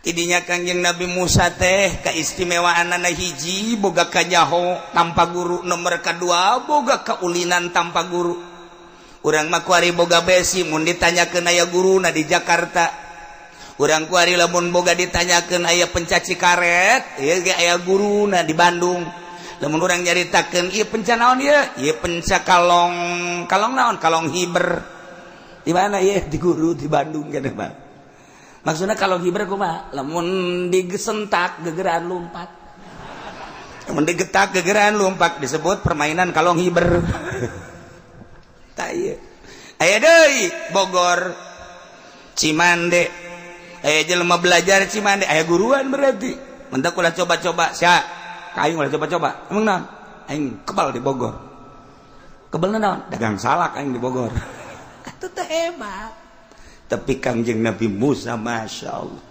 S1: Tidinya Kangjeng Nabi Musa teh keistimewaan hiji, boga kanyaho tanpa guru. Nomor kedua, boga keulinan tanpa guru. Urang mah kuari boga besi, mun ditanyakeun aya guruna di Jakarta. Urang kuari lamun boga ditanyakeun aya penca cikaret ieu ge aya guruna di Bandung. Lamun urang nyaritakeun ieu penca naon ieu, ieu penca kalong, kalong naon, kalong hiber di mana ieu, di guru di Bandung kan. Bang, maksudnya kalau hiber kumaha? Lamun digesentak gegeran lompat, lamun digetak gegeran lompat, disebut permainan kalong hiber. Tak ieu aya deui Bogor, Cimande, aya jelema belajar Cimande, aya guruan. Berarti mentak ulah coba-coba sia ka aing, ulah coba-coba. Emang naon? Aing kebal di Bogor. Kebal naon? Dagang salak aing di Bogor. Atuh teh hebat. Tapi Kangjeng Nabi Musa, Masya Allah,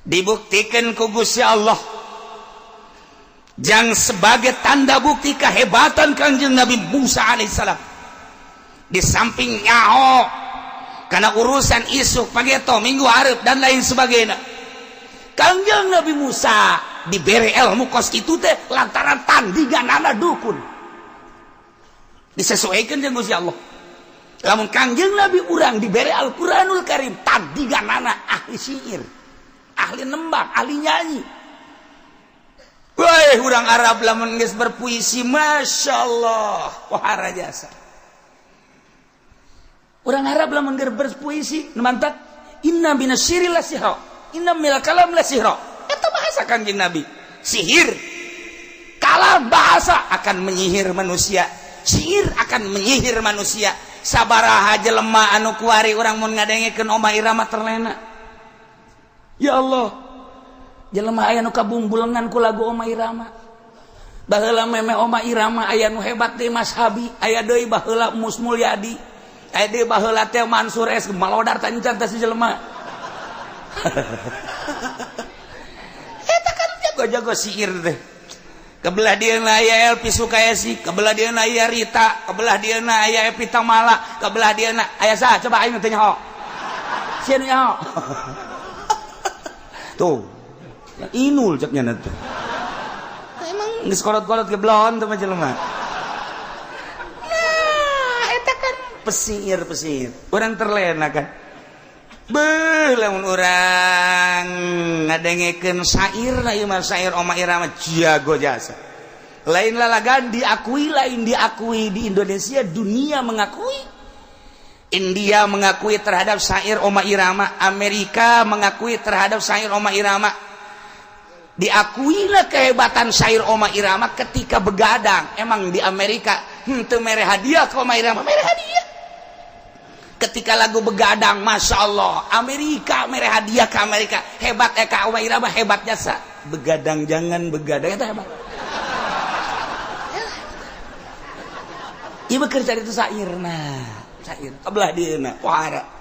S1: dibuktikan ku Gusti Allah. Jang sebagai tanda bukti kehebatan Kangjeng Nabi Musa alaihissalam, di samping nyaho karena urusan isuk pageto, minggu hareup, dan lain sebagainya, Kangjeng Nabi Musa diberi ilmu kos itu teh lantaran tandingan dukun disesuaikan dengan Gusti Allah. Lamun Kangjeng Nabi urang diberi Al-Quranul Karim, tandingan ahli syair, ahli nembang, ahli nyanyi. Wah, urang Arab lamun geus berpuisi, Masya Allah, wahara jasa. Orang Arab lamun geus berpuisi, mantap. Inna minasy syi'ri la sihra, inna minal kalam la sihra. Eta bahasa Kangjeng Nabi. Sihir, kalam, bahasa akan menyihir manusia. Sihir akan menyihir manusia. Sabaraha jelema anu kuari urang mun ngadengekeun Oma Irama terlena. Ya Allah, jelema aya nu kabungbulengan ku lagu Oma Irama. Baheula meme Oma Irama aya nu hebat deui Mas Habi, aya deui baheula Mus Mulyadi, aya deui baheula teh Mansur S. Malodar tancan teh si jelema. Eta kan jago-jago sihir teh.
S2: Kebelah dia aya Elvi Sukaesih, kebelah dia aya Rita, kebelah dia aya Evie Tamala, kebelah dia aya saha coba aing teh nyaho. Sia nu nyaho. Tuh. Inul ceknya tuh. Emang geus kolot-kolot ke belon tuh mah jelema. Nah, eta kan pesir-pesir. Urang terlena kan. Beuh, lamun urang ngadengekeun syair na ieu mah syair Rhoma Irama jago jasa. Lain lalagan diakui, lain diakui di Indonesia, dunia mengakui. India mengakui terhadap syair Rhoma Irama, Amerika mengakui terhadap syair Rhoma Irama. Diakuilah kehebatan syair Rhoma Irama ketika begadang. Emang di Amerika henteu mere hadiah ke Rhoma Irama, mere hadiah. Ketika lagu begadang, Masya Allah, Amerika mere hadiah ke Amerika. Hebat ka Rhoma Irama, hebat jasa. Begadang jangan begadang itu hebat. Ieu bekerja itu syairna, syair. Kebelah dieuna, pohara.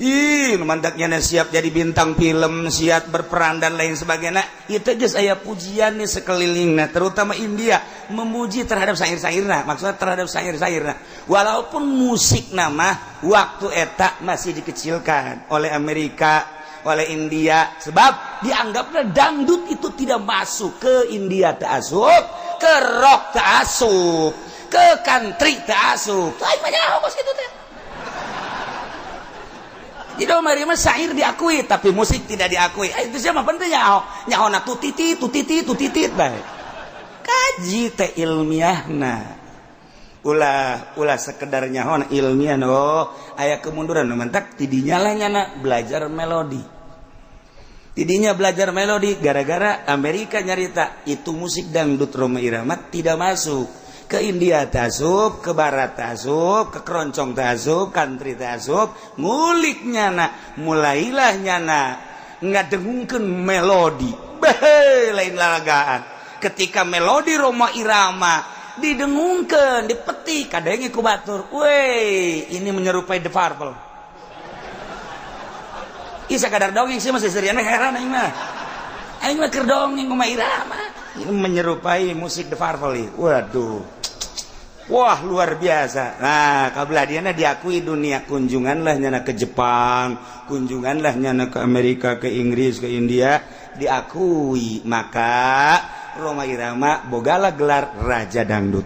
S2: Ih, mantaknya siap jadi bintang film, siap berperan dan lain sebagainya. Itu geus aya pujian nih sekelilingna, terutama India memuji terhadap syair-syairna, maksudnya terhadap syair-syairna. Walaupun musik nama waktu eta masih dikecilkan oleh Amerika, oleh India, sebab dianggapnya dangdut itu tidak masuk ke India, tak asup, ke rock tak asup, ke country tak asup. Lain banyak kos gitu teh. Jadi Rhoma Irama syair diakui tapi musik tidak diakui. Eh, itu siapa penting nyaho. Nyaho na tutiti tutiti tutitit bae. Kaji teh ilmiahna. Ulah ulah sekedar nyaho ilmiah, oh aya kemunduran mantak tidinya lah nyana belajar melodi. Tidinya belajar melodi gara-gara Amerika nyarita itu musik dangdut Rhoma Irama tidak masuk ke India tasub, ke Barat tasub, ke keroncong tasub, country tasub, ngulik nyana, mulailah nyana ngadengungkeun melodi. Beh, lain lalagaan. Ketika melodi Rhoma Irama didengungkeun, dipetik, kadenge ku batur. Weh, ini menyerupai The Purple. Ih, sakadar dongeng sih masih seriana heran aing mah. Aing mah keur dongeng Rhoma Irama. Ini menyerupai musik The Purple. Waduh. Wah, luar biasa. Nah, kabelah diana diakui dunia, kunjunganlah nyana ke Jepang, kunjunganlah nyana ke Amerika, ke Inggris, ke India, diakui. Maka Rhoma Irama bogala gelar Raja Dangdut.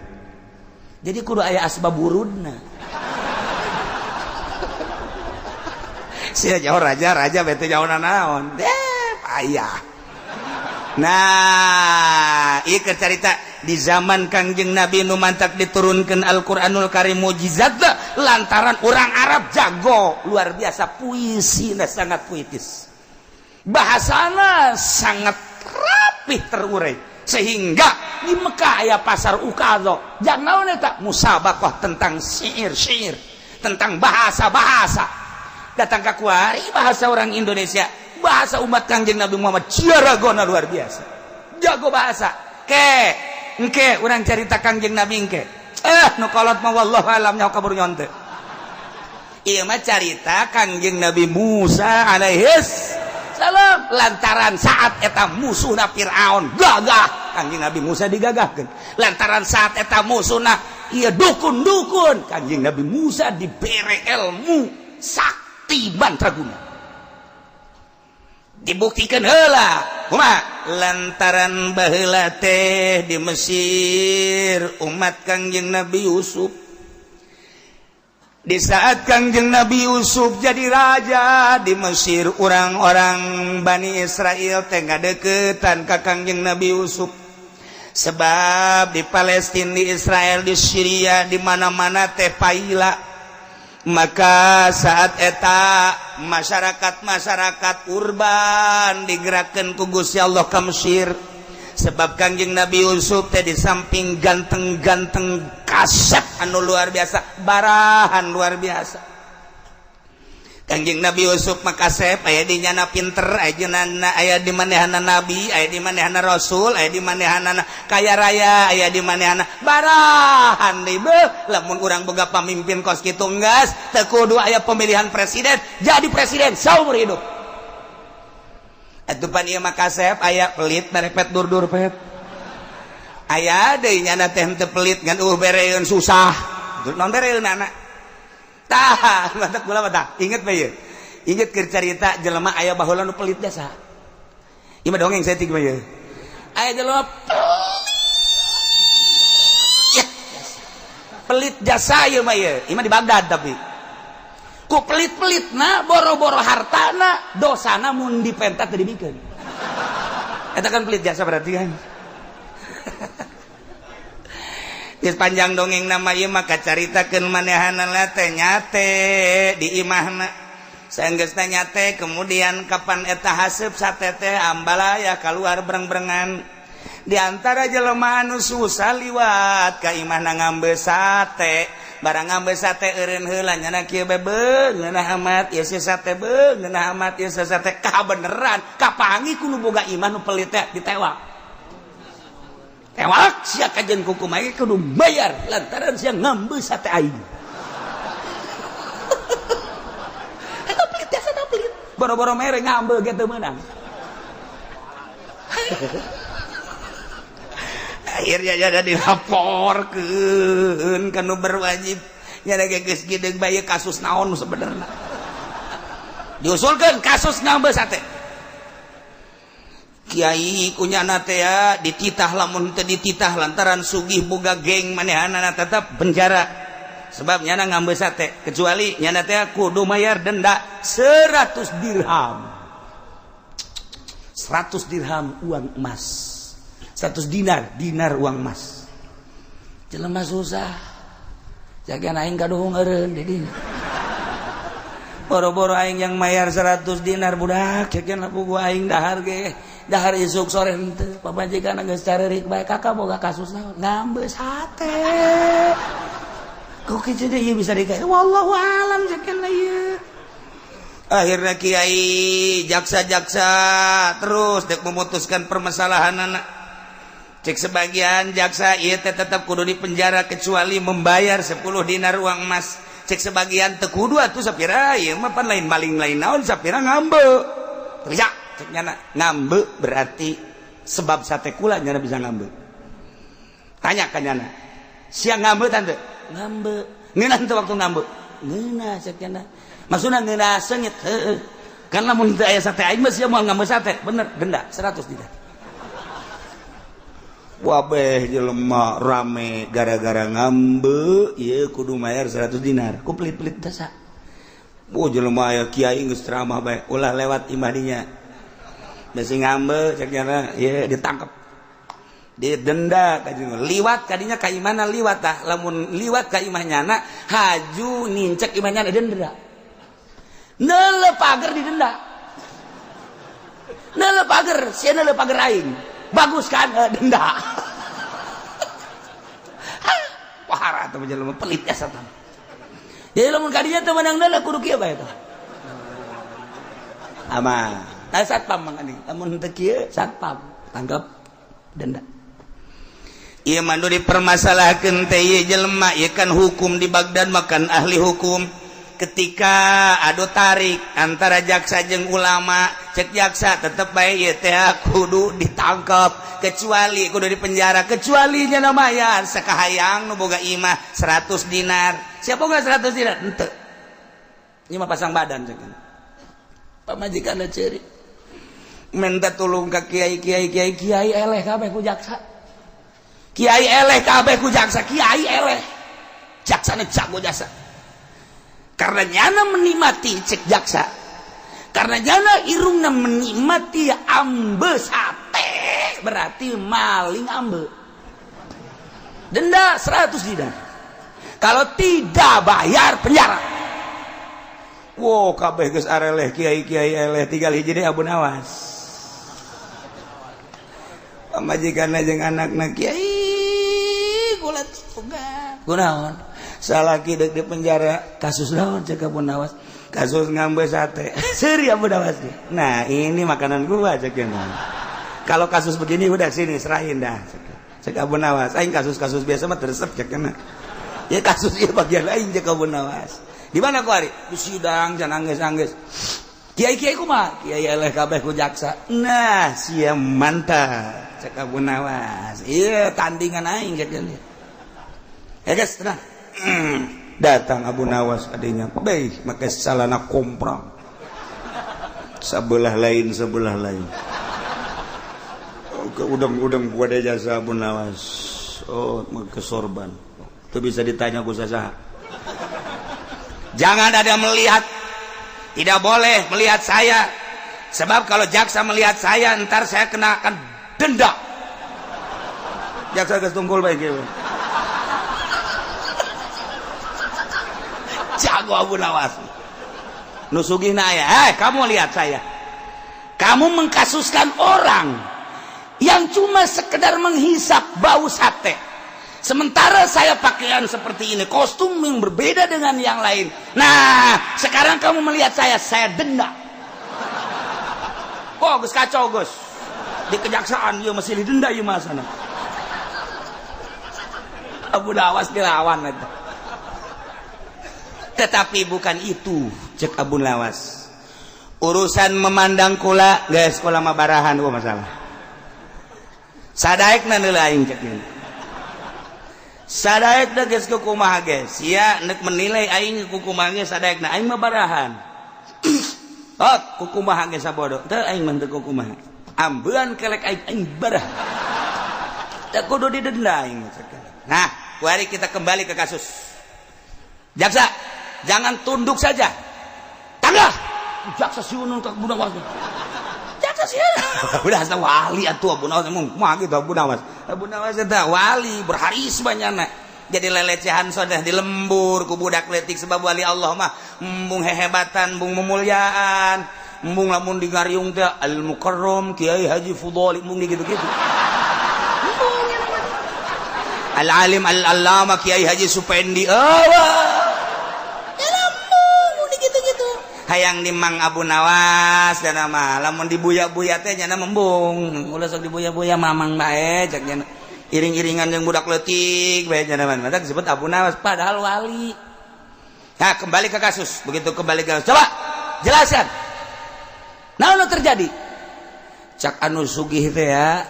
S2: Jadi kudu aya asbab wurudna. Sia jauh raja, raja bete jauh nanaon. Eh, payah. Nah, ieu cerita di zaman Kangjeng Nabi nu mantak diturunkan Al-Qur'anul Karim mukjizat lantaran orang Arab jago luar biasa, puisi sangat puitis, bahasana sangat rapih terurai, sehingga di Mekah aya pasar Ukadz jangan naon eta musabaqah tentang syair-syair, tentang bahasa-bahasa. Datang ke kuari bahasa orang Indonesia, bahasa umat Kangjeng Nabi Muhammad jaragona luar biasa, jago bahasa. Ke engke urang cerita Kangjeng Nabi engke, nu kolot mah wallahu alam nyaho kabur nyonte. Ieu mah carita Kangjeng Nabi Musa alaihis salam lantaran saat eta musuhna Fir'aun gagah, Kangjeng Nabi Musa digagahkeun. Lantaran saat eta musuhna ieu dukun-dukun, Kangjeng Nabi Musa dibere ilmu sakti mantraguna. Dibuktikan heula kumaha lantaran baheula teh di Mesir umat Kangjeng Nabi Yusuf. Di saat Kangjeng Nabi Yusuf jadi raja di Mesir, orang-orang Bani Israel teh ngadeukeutan ka Kangjeng Nabi Yusuf, sebab di Palestina, di Israel, di Syria, di mana-mana teh paila. Maka saat eta masyarakat-masyarakat urban digerakkan ku Gusti Allah ka Mesir, sebab Kangjeng Nabi Yusuf teh di samping ganteng-ganteng kasep anu luar biasa, barahan luar biasa. Kangjeng Nabi Yusuf mah kasep, aya di nyana pinter, aya di nyana, aya di manehana nabi, aya di manehana rasul, aya di manehana kaya raya, aya di manehana barahan deui. Beuh, lamun urang boga pamimpin kos kitu enggeus teu kudu aya pemilihan presiden, jadi presiden saumur hidup. Atuh pan ieu mah kasep, aya pelit merepet dur-dur pet. Aya deui nyana teh henteu pelit ngan bereun susah. Non bereun anak. Tah, matak kula mah tah. Inget bae ieu. Inget keur carita jelema aya baheula nu pelit jasa. Ieu mah dongeng saeutik mah ieu. Aya jelema pelit. Pelit jasa ieu mah ieu. Ieu mah di Baghdad tapi. Ku pelit-pelitna boro-boro hartana dosana mun dipenta teu dibikeun. Eta kan pelit jasa berarti kan. Geus panjang dongeng nama ieu maka caritakeun manehanana teh nyate di imahna. Saenggeusna nyate kemudian kapan eta haseup sate teh ambalaya kaluar breng-brengan. Di antara jelema anu susah liwat ka imahna ngambe sate. Barang ngambe sate eureun heula nyana kieu bae beung ngeunah amat ieu si sate beung ngeunah amat ieu si sate kabeneran kapangi ku nu boga imah nu pelit teh ditewak. Tewak sia kajen kuku mah kudu bayar lantaran sia ngambe sate aing. Eta pelit jasa pelit. Boro-boro mere ngambe ge teu meunang. Akhirnya jadi dilaporkeun ka nu berwajib. Nya ge geus geudeung bae kasus naon sebenarnya. Diusulkeun kasus ngambe sate. Kiai kunyana teh ya dititah lamun teu dititah lantaran sugih boga geng manehanana tetap penjara. Sebab nyana ngambe sate kecuali nyana teh kudu mayar denda 100 dirham. 100 dirham uang emas. 100 dinar, dinar uang emas. Jelema susah. Jagan aing kaduhung eureun di dinya. Boro-boro aing yang mayar 100 dinar budak, jagan lapu gua aing dahar ge. Dahar isuk sore henteu, pamajikan geus carerik bae kakak boga kasus naon? Ngambe sate. Kok kitu deui bisa dikae? Wallahu alam jagan ieu. Akhirnya kiai jaksa-jaksa terus dek memutuskan permasalahan anak. Cek sebagian jaksa ieu teh tetap kudu di penjara kecuali membayar 10 dinar uang emas. Cek sebagian teu kudu atuh sapira ieu mah pan lain maling lain naon sapira ngambe. Teriak cek nyana ngambe berarti sebab sate kula nyana bisa ngambe. Tanya ka nyana. Sia ngambe tante? Ngambe. Ngeunah teu waktu ngambe? Ngeunah cek nyana. Maksudna ngeunah seungit heueuh. Kan lamun teu aya sate aing mah sia moal ngambe sate. Bener denda 100 dinar. Wabeh jelema rame gara-gara ngambe ieu kudu mayar 100 dinar. Ku pelit-pelit jasa. Bu jelema aya kiai geus ceramah bae ulah lewat imah dinya. Besi ngambe cek nyana ieu ditangkep. Didenda kadinya. Liwat kadinya ka imahna liwat tah lamun liwat ka imah nyana haju nincek imah nyana denda. Neuleuh pager didenda. Neuleuh pager, sia neuleuh pager aing. Bagus kan denda. Wah, atuh jelema pelit jasa tah. Jadi lamun kadinya teu meunang deuleu kudu kieu bae tah. Aman. Tah satpam mang ani. Lamun teu kieu satpam tangkap denda. Ieu mah nu dipermasalahkeun teh ieu jelema ieu kan hukum di Baghdad makan ahli hukum. Ketika adu tarik antara jaksa jeung ulama cek jaksa tetep bae ieu teh kudu ditangkap kecuali kudu dipenjara kecuali nya mayar sakahayang nu boga imah 100 dinar. Siapa boga 100 dinar? Henteu. Ieu mah pasang badan cek. Pamajikanna ceurik. Minta tulung ka kiai kiai kiai kiai eleh kabeh ku jaksa. Kiai eleh kabeh ku jaksa, kiai eleh. Jaksana jago jasa. Karena nyana menikmati cek jaksa. Karena nyana irungna menikmati ambe sate berarti maling ambe. Denda 100 dinar. Kalau tidak bayar penjara. Wow, kabeh geus areleh kiai-kiai eleh tinggal hiji deui Abu Nawas. Pamajikanna jeung anakna kiai kula tugas. Kunaon? Salaki dek di penjara kasus naon cek Abu Nawas? Kasus ngambe sate. Seuri Abu Nawas. Nah, ini makanan gua cek. Kalau kasus begini udah sini serahin dah. Cek Abu Nawas. Aing kasus-kasus biasa mah teresep cek. Ya kasus ieu bagian lain cek Abu Nawas. Di mana ku ari? Di sidang jangan angges-angges. Kiai-kiai kumaha? Kiai eleh kabeh ku jaksa. Nah, sia mantap. Cek Abu Nawas. Iya, tandingan aing cek dia. Ya guys, tenang. Datang Abu Nawas adanya. Baik, make salana komprang. Sebelah lain, sebelah lain. Ke udang-udang gua ada jasa Abu Nawas. Oh, make sorban. Itu bisa ditanya ku sasaha. Jangan ada melihat, tidak boleh melihat saya. Sebab kalau jaksa melihat saya, ntar saya kena akan denda. Jaksa geus tungkul bae kieu. Jago Abu Nawas. Nu sugihna aya, kamu lihat saya. Kamu mengkasuskan orang yang cuma sekedar menghisap bau sate. Sementara saya pakaian seperti ini, kostum yang berbeda dengan yang lain. Nah, sekarang kamu melihat saya denda. Oh, geus kacau, geus. Di kejaksaan ieu masih didenda ieu mah sana. Abu Nawas dilawan eta. Tetapi bukan itu, cek Abu Nawas. Urusan memandang kula, geus kula mah barahan gua masalah. Sadaekna heula aing cek ieu. Sadaekna geus kukumaha ge. Sia nek menilai aing kukumaha ge sadaekna aing mah barahan. Oh, kukumaha ge sabodo. Teu aing mah teu kukumaha. Ambean kelek aing aing barah. Teu kudu didenda aing. Nah, mari kita kembali ke kasus. Jaksa, jangan tunduk saja. Tangga. Jaksa siunun ka Abu Nawas. Jaksa sieun. Udah asa wali atuh Abu Nawas emang kumaha gitu Abu Nawas. Abu Nawas eta wali berharisma nyana. Jadi lelecehan sudah di lembur ku budak leutik sebab wali Allah mah embung hehebatan, embung memuliaan, embung lamun di ngariung teh Al Mukarram Kiai Haji Fudhali embung gitu-gitu. Al Alim Al Allama Kiai Haji Supendi. Oh. Gitu-gitu. Hayang di Mang Abu Nawas dan nama lamun dibuya-buya teh nyana membung. Ulah sok dibuya-buya mamang bae cek nyana. Iring-iringan yang budak leutik bae nyana mah. Mata disebut Abu Nawas padahal wali. Nah, kembali ke kasus. Begitu kembali ke kasus. Coba jelaskan. Naon nu terjadi? Cak anu sugih teh ya,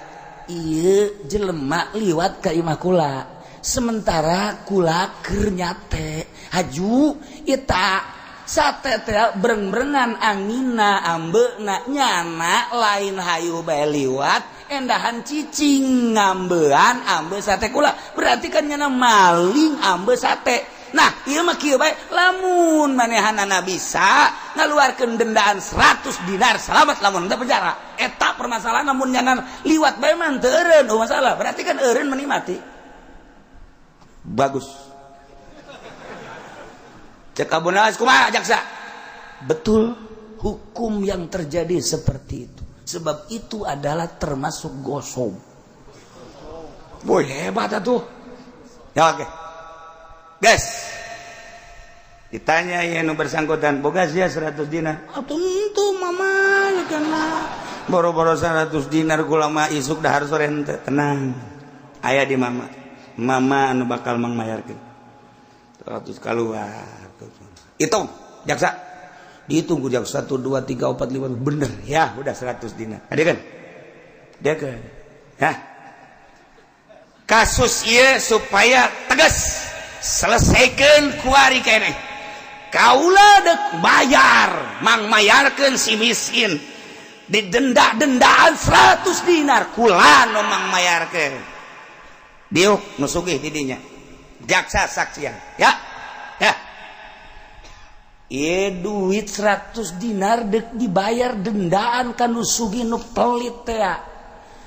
S2: ieu jelema liwat ka imah kula. Sementara kula keur nyate. Haju eta sate teh breng-brengan anginna ambeuna nyana lain hayu bae liwat endahan cicing ngambean ambe sate kula. Berarti kan nyana maling ambe sate. Nah, ieu mah kieu bae lamun manehanana bisa ngaluarkeun dendaan 100 dinar selamat lamun teu penjara. Eta permasalahan lamun nyana liwat bae mah teu eureun oh masalah. Berarti kan eureun meni mati. Bagus. Cek Abu Nawas kumaha jaksa? Betul, hukum yang terjadi seperti itu. Sebab itu adalah termasuk ghosob. Boy, hebat atuh. Ya oke. Guys. Ditanya ya nu bersangkutan, boga sia 100 dinar. Ah, tentu mama ya kana. Boro-boro 100 dinar kula mah isuk dahar sore henteu. Tenang. Aya di mama. Mama anu bakal mangmayarkeun. 100 keluar. Hitung, jaksa. Dihitung ku jaksa 1 2 3 4 5 bener ya, udah 100 dinar. Ada kan? Dia kan. Hah? Kasus ieu supaya tegas selesaikan kuari keneh. Kaula dek bayar, mang mayarkeun si miskin. Didenda-dendaan 100 dinar kula nu mang mayarkeun. Diuk nu sugih di dinya. Jaksa saksian, ya. Ya. Ieu duit 100 dinar dek dibayar dendaan ka nu sugih nu pelit teh.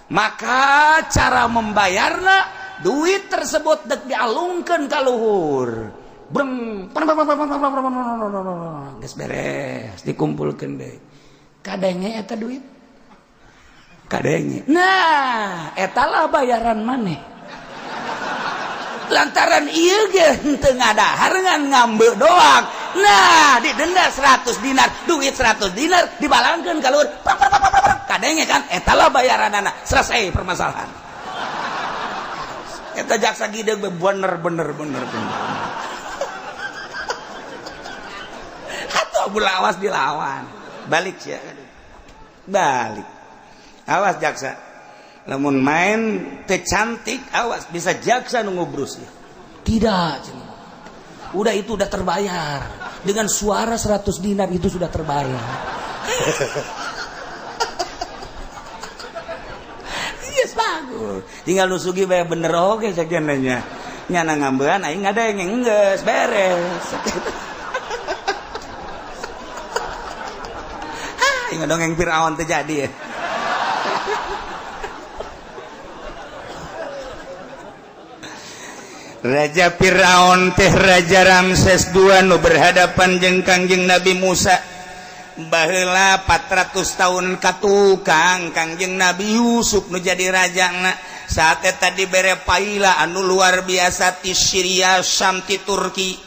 S2: Maka cara membayarna duit tersebut dek dialungkeun ka luhur. Breng, geus beres, dikumpulkeun deui. Kadenge eta duit? Kadenge. Nah, eta lah bayaran maneh. Lantaran ieu ge henteu ngadahar ngan ngambe doang. Nah, didenda 100 dinar, duit 100 dinar dibalangkeun ka luhur. Kadenge kan eta lah bayaranana. Selesai permasalahan. Eta jaksa gideg bener bener bener bener. Atuh Abu Lawas dilawan.
S1: Balik sia. Balik. Awas jaksa. Lamun main teh cantik awas bisa jaksa nu ngubrus ya.
S2: Tidak, cenah. Udah itu udah terbayar. Dengan suara 100 dinar itu sudah terbayar.
S1: Yes, bagus. Tinggal nu sugih bae bener oge sakieu nya. Nyana ngambean aing ngadeng geus beres. Aing dongeng Firaun teh jadi ya. Raja Firaun teh Raja Ramses II nu berhadapan jeung Kangjeng Nabi Musa. Baheula 400 tahun katukang Kangjeng Nabi Yusuf nu jadi rajana. Saat eta dibere paila anu luar biasa ti Syria, Syam, ti Turki,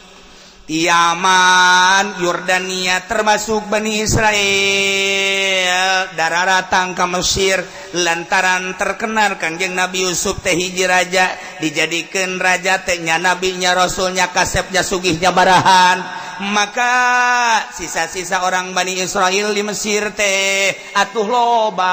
S1: ti Yaman, Yordania, termasuk Bani Israel dararatang ka Mesir lantaran terkenal Kangjeng Nabi Yusuf teh hiji raja, dijadikeun raja teh nya nabinya, rasulnya, kasepnya, sugihnya barahan. Maka sisa-sisa orang Bani Israel di Mesir teh atuh loba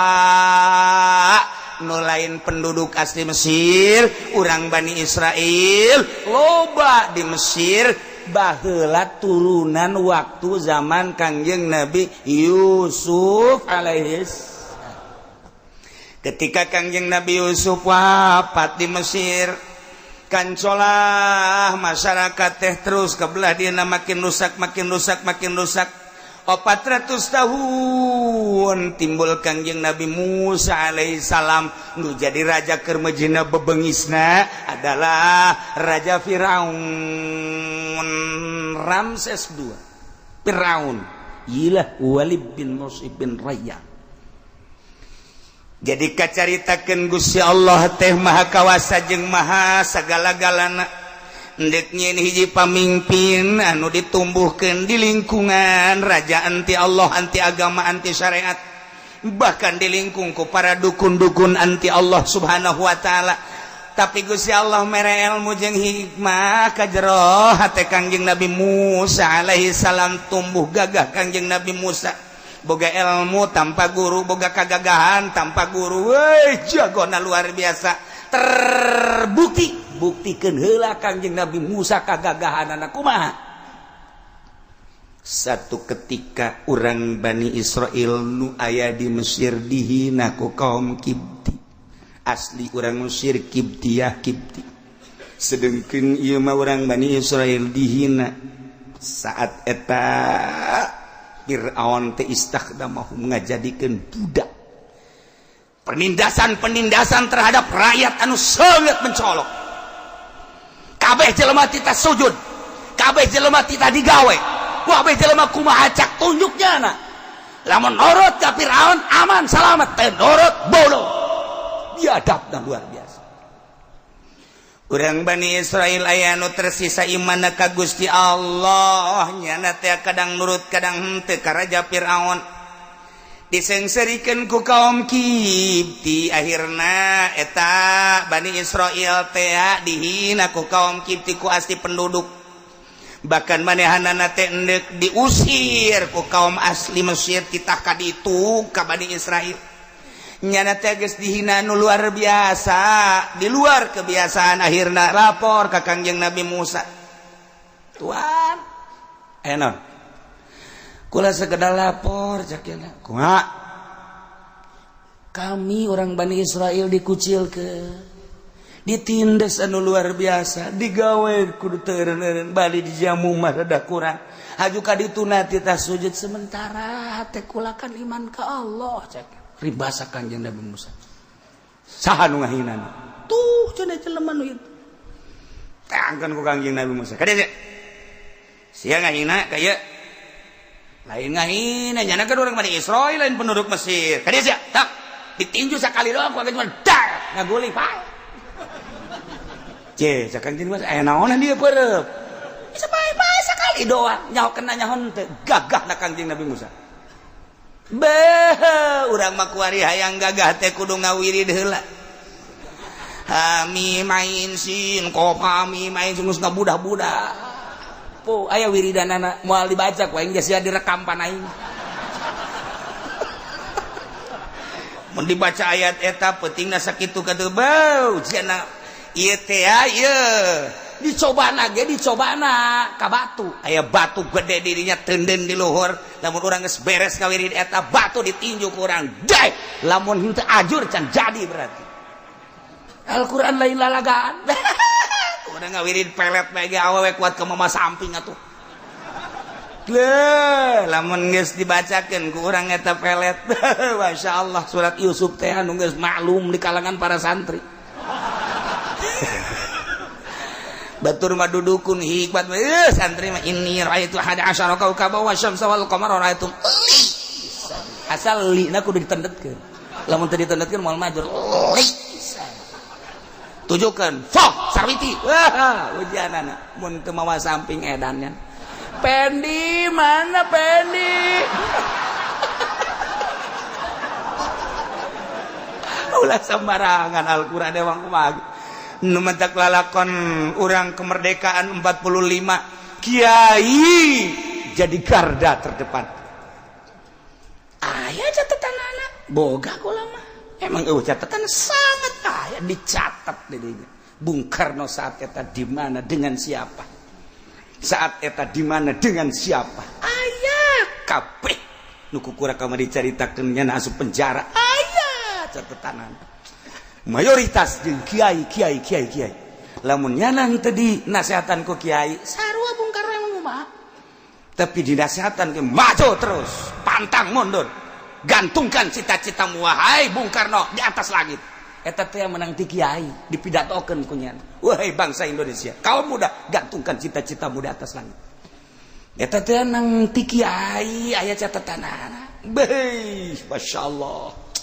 S1: nu lain penduduk asli Mesir, urang Bani Israel loba di Mesir baheula turunan waktu zaman Kangjeng Nabi Yusuf alaihis. Ketika Kangjeng Nabi Yusuf wafat di Mesir, kancolah masyarakat teh terus kebelah dina makin rusak, makin rusak, makin rusak. 400 tahun timbul Kangjeng Nabi Musa alaihissalam nu jadi raja keur mejina bebengisna adalah Raja Firaun Ramses II. Firaun ilah Walid bin Mus'ib bin Rayyan. Jadi kacaritakeun Gusti Allah teh maha kawasa jeung maha sagala-galana. Ndek nyeun hiji pamimpin anu ditumbuhkeun di lingkungan raja anti Allah, anti agama, anti syariat, bahkan di lingkung ku para dukun-dukun anti Allah Subhanahu wa taala. Tapi Gusti Allah mere ilmu jeung hikmah ka jero hate Kangjeng Nabi Musa alaihi salam, tumbuh gagah Kangjeng Nabi Musa. Boga ilmu tanpa guru, boga kagagahan tanpa guru. Woi, jagona luar biasa. Terbukti, buktikeun heula Kangjeng Nabi Musa kagagahanana kumaha. Satu ketika urang Bani Israel nu aya di Mesir dihina ku kaum Kibti. Asli urang Mesir Kibtiyah Kibti. Sedengkeun ieu mah urang Bani Israel dihina. Saat eta Fir'aun teh istakhdamahum ngajadikeun budak. Penindasan-penindasan terhadap rakyat anu sangat mencolok. Kabeh jelema tita sujud, kabeh jelema tita digawe, kabeh jelema kumaha cak tunjuknya na. Lamun nurut ka Fir'aun aman selamat, teu nurut bodoh. Biadabna luar biasa. Urang Bani Israel aya nu tersisa imanna ka Gusti Allah, nyana teh kadang nurut kadang henteu ka Raja Fir'aun. Disengserikeun ku kaum Kibti, akhirna eta Bani Israel teh dihina ku kaum Kibti ku asli penduduk. Bahkan manehanana teh endek diusir ku kaum asli Mesir titah ka ditu ka Bani Israel. Nyana teh geus dihina nu luar biasa, di luar kebiasaan, akhirna lapor ka Kangjeng Nabi Musa. Tuan, naon? Kula sekedar lapor cak cenah. Kumaha? Kami orang Bani Israel dikucilkeun, ditindas anu luar biasa, digawe kudu teu eureun-eureun, bali dijamu mah rada kurang. Haju ka ditu na titah sujud sementara hate kula kan iman ka Allah cak. Ribasa Kangjeng Nabi Musa. Saha nu ngahinana? Tuh cenah jelema nu itu. Tangkeun ku Kangjeng Nabi Musa. Ka dieu sia ngahina ka ieu. Lain ngahina nyana kan urang Bani Israel lain penduduk Mesir. Ka dieu sia, tak ditinju sakali doang ku cuma dar ngaguling pak. Ce, cak Kangjeng Musa aya naonan dieu peureup. Bisa bae-bae sakali doang nyaho kena nyaho henteu. Gagahna Kangjeng Nabi Musa. Beh, urang mah kuari hayang gagah teh kudu ngawirid heula. Hami main sin, qaf hami main sin geus ngabudah-budah. Po, aya wiridanana moal dibaca ku aing geus sia direkam pan aing.
S2: Mun dibaca ayat eta pentingna sakitu katuh bau cenah ieu teh ieu dicobana ge dicobana ka batu aya batu gede dirinya tenden di luhur lamun urang geus beres ngawirid eta batu ditinju ku urang deh lamun henteu ajur can jadi berarti Al-Qur'an lain lalagaan. Urang ngawirid pelet bae ge awewe kuat ke mama samping atuh. Leuh, lamun geus dibacakeun ku urang eta pelet. Masya Allah, surat Yusuf teh anu geus maklum di kalangan para santri. Batur mah dudukun hikmat santri mah inni raaitu ahada asyara kaukaba wa syamsa wal qamara raaitu. Asal li na kudu ditendetkeun. Lamun teu ditendetkeun moal majur. Li. Tujukeun, fok sarwiti. Wah, ujianana mun teu mawa samping edannya. Pendi mana Pendi? Ulah sembarangan Al-Qur'an ewang kumaha. Nu mentak lalakon urang kemerdekaan 45 kiai jadi garda terdepan. Aya catatan anak boga kula mah. Emang eueuh catatan sangat aya dicatat di dinya. Bung Karno saat eta di mana dengan siapa? Saat eta di mana dengan siapa? Aya kabeh nu kukura kamari dicaritakeun nya asup penjara. Aya catatan. Mayoritas jeung kiai kiai kiai kiai. Lamun nyana teu dinasehatan ku kiai, sarua Bung Karno emang kumaha? Tapi dinasehatan ke maju terus, pantang mundur. Gantungkan cita-citamu wahai Bung Karno di atas langit. Eta teh menang ti kiai, dipidatokeun ku nyana. Wahai bangsa Indonesia, kaum muda, gantungkan cita-citamu di atas langit. Eta teh nang ti kiai aya catatanana. Beuh, masyaallah.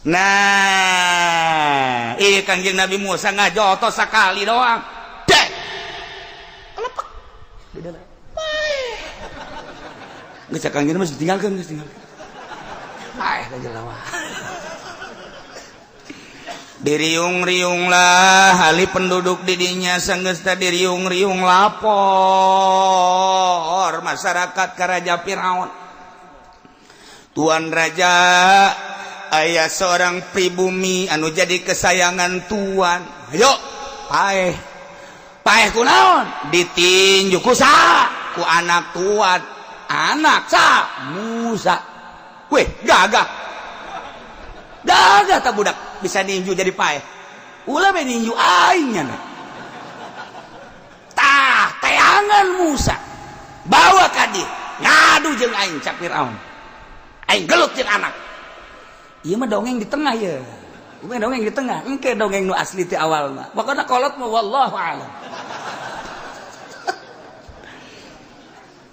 S2: Nah, iya Kangjeng Nabi Musa ngajotos sekali doang. Dek. Lepek. Di dalam. Paeh. Geus Kangjeng mah ditinggalkeun, geus tinggalkeun. Paeh ka jalawa. Diriung-riung lah ahli penduduk didinya sanggeus teh diriung-riung lapor masyarakat ka Raja Firaun. Tuan Raja, aya seorang pribumi anu jadi kesayangan tuan. Ayo, paeh. Paeh kunaon? Ditinju ku saha? Ku anak tuan. Anak sa Musa. Weh, gagah. Gagah tak budak bisa ninju jadi paeh. Ulah we ninju aing nya. Tah, teangan Musa. Bawa ka dieu. Ngadu jeung aing cak Firaun. Aing gelut jeung anak. Ieu mah dongeng di tengah ya. Ieu dongeng di tengah. Engke dongeng nu asli ti awal mah. Pokona kolot mah wallahu a'lam.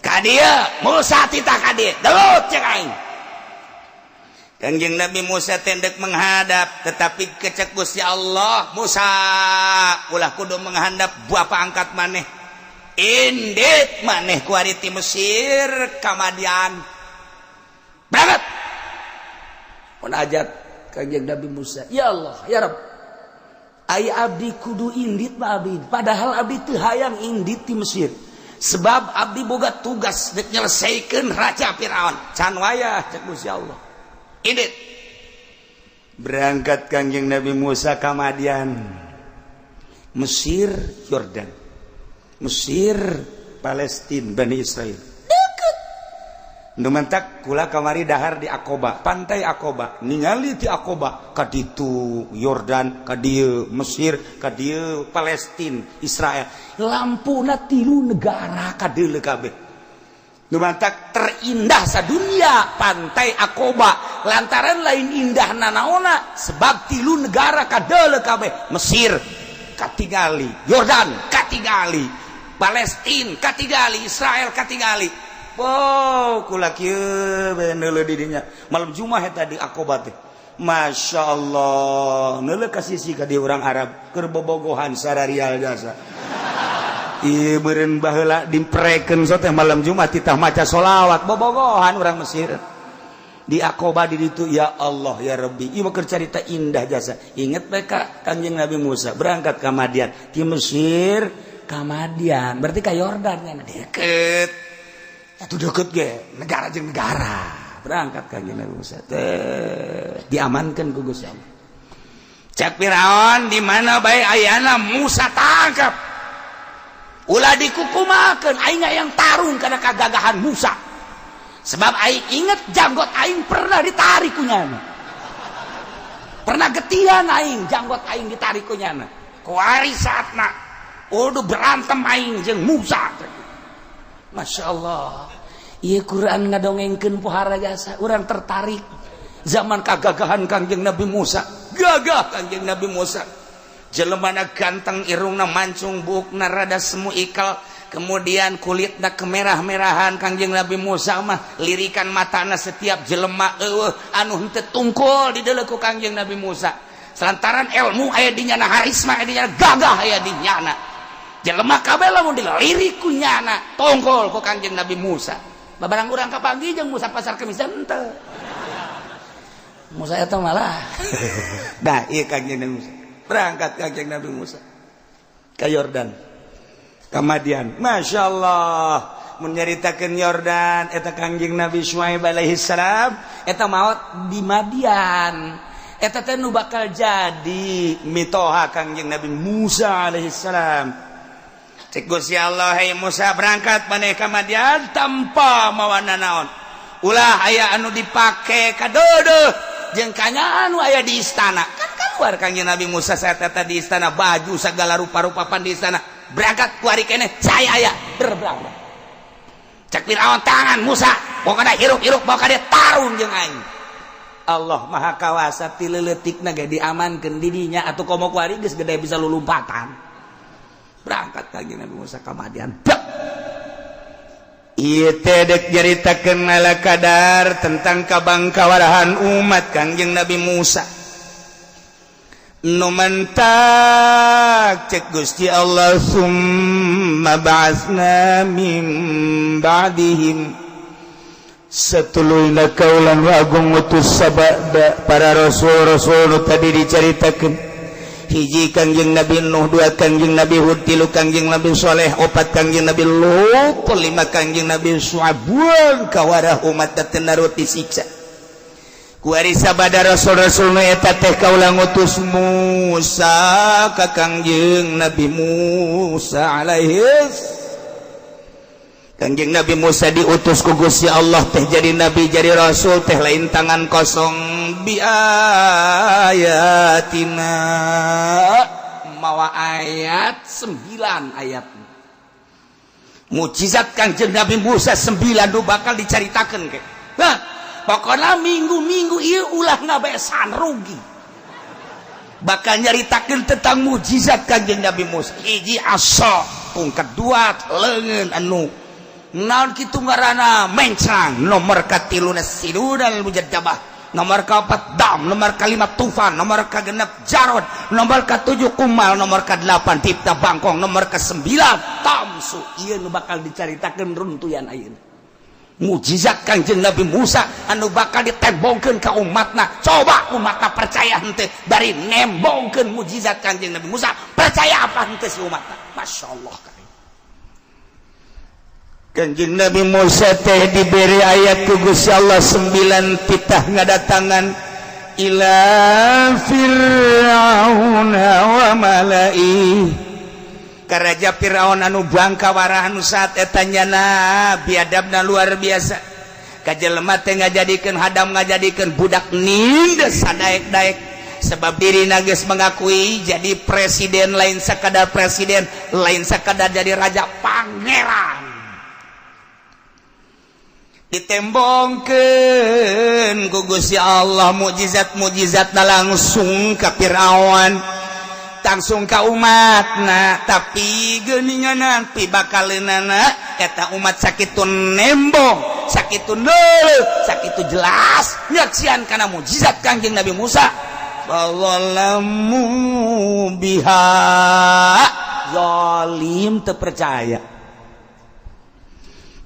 S2: Ka dieu Musa titah ka dieu. Gelut jeung aing. Kangjeng Nabi Musa tendek menghadap, tetapi kecek Gusti Allah, Musa ulah kudu menghadap bapa angkat maneh. Indit maneh kuari ti Mesir ka Madian. Berangkat. Munajat Kangjeng Nabi Musa, ya Allah, ya Rabb, ai abdi kudu indit mah abdi, padahal abdi teu hayang indit ti Mesir. Sebab abdi boga tugas dek nyelesaikeun Raja Firaun. Can wayah cek Gusti Allah. Indit. Berangkat Kangjeng Nabi Musa ka Madian. Mesir, Yordan. Mesir, Palestina, Bani Israel. Deket. Nu mentak kula kamari dahar di Akoba, pantai Akoba, ningali di Akoba ka ditu Yordan, ka dieu Mesir, ka dieu Palestina, Israel. Lampuna tilu negara ka deuleu kabeh. Nu mantak terindah sadunia pantai Akoba, lantaran lain indah nanaona sebab tilu negara ka deuleu kabeh. Mesir katingali, Yordan katingali, Palestina katingali, Israel katingali. Wow, kula kieu bae neuleuh di dinya. Malam Jumat eta di Akoba teh. Masya Allah, neuleuh ka sisi ka dieu urang Arab keur bobogohan sararial jasa. Ieu meureun baheula dimprekeun so teh malam Jumat titah maca solawat bobogohan urang Mesir. Di Akoba di ditu ya Allah ya Rabbi. Ieu mah keur carita indah jasa. Inget bae ka Kangjeng Nabi Musa berangkat ka Madian, ti Mesir ka Madian, berarti ka Yordan kan deket. Atuh deket ge negara jeung negara. Tah, berangkat Kanjeng Nabi Musa teh diamankan ku Gusti Allah. Cek Firaun, di mana bae ayana Musa, tangkap, ulah dikukumakeun. Aing yang tarung karena kagagahan Musa, sebab aing inget janggot aing pernah ditarik ku nyana, pernah getihan aing, janggot aing ditarik ku nyana. Kuari saatna udah berantem aing jeung Musa. Masya Allah, iya, Quran ngadongengkeun pohara jasa orang tertarik zaman kagagahan Kangjeng Nabi Musa. Gagah Kangjeng Nabi Musa, jelemana ganteng, irungna mancung, buukna rada semu ikal, kemudian kulitna kemerah-merahan. Kangjeng Nabi Musa mah lirikan matana setiap jelema eueuh anu henteu tungkul dideuleu ku Kangjeng Nabi Musa, lantaran ilmu aya di nyana, harisma aya di nyana, gagah aya di nyana. Jelema kabeh lamun dilirik ku nyana tongkol ku Kangjeng Nabi Musa. Babarang urang kapanggih jeung Musa pasar Kemis, henteu Musa eta malah. Nah, iya, Kangjeng Nabi Musa berangkat. Kangjeng Nabi Musa ke Yordan, ke Madian. Masya Allah, menyeritakan Yordan eta Kangjeng Nabi Syuaib alaihi salam eta maut di Madian. Eta teh nu bakal jadi mitoha Kangjeng Nabi Musa alaihi salam. Cek Gusti Allah, "Hey Musa, berangkat maneh ka Madian tanpa mawa naon, ulah aya anu dipake kadeudeuh jeung kanya anu aya di istana." Kan keluar Kangjeng Nabi Musa saat eta di istana, baju segala rupa-rupa pan di istana. Berangkat kuari keneh saya aya berberangkat. Cek Fir'aun, tangan Musa, pokoknya hirup-hirup bawa dia tarung jeung aing. Allah Maha Kawasa, ti leutikna ge diamankeun didinya atuh, komo kuari geus gede bisa lulumpatan. Berangkat Kangjeng Nabi Musa ka Madian. Ieu teh dek nyaritakeun ala kadar tentang kabangkawarahan umat Kangjeng Nabi Musa. Nu mantak cek Gusti Allah, summa ba'atsna min ba'dihim, satuluyna kaulan agung utus sabada para rasul-rasul nu tadi dicaritakeun. Hiji Kangjeng Nabi Nuh, dua Kangjeng Nabi Hud, tilu Kangjeng Nabi Soleh, opat Kangjeng Nabi Lut, lima Kangjeng Nabi Syuaib. Kawarah umat teh narut disiksa. Kuari sabada rasul-rasul nu eta teh kaula ngutus Musa ka Kangjeng Nabi Musa alaihi. Kangjeng Nabi Musa diutus ku Gusti Allah teh jadi nabi, jadi rasul teh lain tangan kosong. Bi ayatina, mawa ayat 9, ayat mukjizat Kangjeng Nabi Musa 9 nu bakal dicaritakeun ke. Nah, pokoknya minggu-minggu ieu ulah ngabesan, rugi. Bakal nyaritakeun tentang mukjizat Kangjeng Nabi Musa. Hiji asa, pungkat dua leungeun anu naon kitu ngaranna mencrang, nomor katiluna sinunal mujaddabah, nomor kaopat dam, nomor kalima tufan, nomor kagenep jarod, nomor katujuh kumal, nomor kadelapan tipta bangkong, nomor kesembilan tamsu. Ieu nu bakal dicaritakeun runtuyan ayeuna mukjizat Kangjeng Nabi Musa anu bakal ditembongkeun ka umatna. Coba umatna percaya henteu dari nembongkeun mukjizat Kangjeng Nabi Musa, percaya apa henteu si umatna? Masya Allah. Kanjeng Nabi Musa teh diberi ayat ku Gusti Allah 9 titah ngadatangan ila Fir'auna wa mala'i, ka Raja Fir'aun anu bangka warah, anu saat eta nyana biadabna luar biasa, ka jelema teh ngajadikeun hadam, ngajadikeun budak, nindes sadaek-daek, sebab diri geus mengakui jadi presiden, lain sekadar presiden, lain sekadar jadi raja, pangeran. Ditembongkeun ku Gusti Allah mukjizat mukjizat langsung ka Fir'aun, langsung ka umatna. Tapi geuningan nanti bakaleunana eta umat sakitu nembong, sakitu neuleuh, sakitu jelas nyaksian kana mukjizat Kangjeng Nabi Musa, fadzalamu biha, zalim, teu percaya.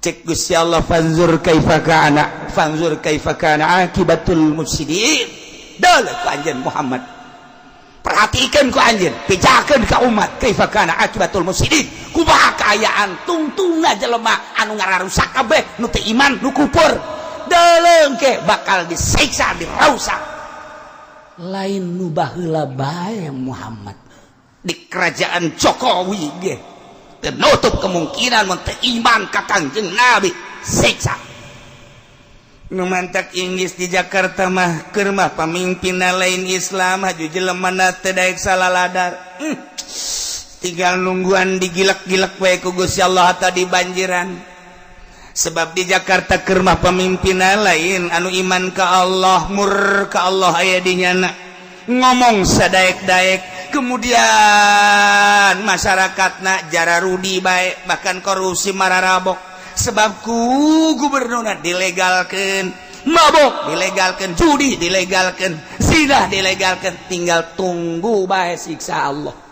S2: Cek Gusti Allah, fanzur kaifa kana, fanzur kaifa kana akibatul mufsidin. Deuleuh ku anjeun Muhammad, perhatikan ku anjeun, pijakeun ka umat, kaifa kana akibatul mufsidin, kumaha kaayaan tungtungna jelema anu ngararusak kabeh, nu teu iman, nu kufur. Deleng ke bakal disiksa, dirausak. Lain nu baheula bae, Muhammad, di kerajaan Jokowi ge ternutup kemungkinan mun teu iman ka Kangjeng Nabi siksa. Nu mantak Inggris di Jakarta mah keur mah pamimpinna lain Islam, haju jelema teu daek saladar. Tinggal nungguan digilek-gilek wae ku Gusti Allah atau dibanjiran, sebab di Jakarta keur mah pemimpinna lain anu iman ka Allah, murka Allah aya di nyana, ngomong sadaek-daek, kemudian masyarakatna jara rudi baik, bahkan korupsi mararabok, sebab ku gubernurna dilegalkan mabok, dilegalkan judi, dilegalkan zina, dilegalkan. Tinggal tunggu bae siksa Allah.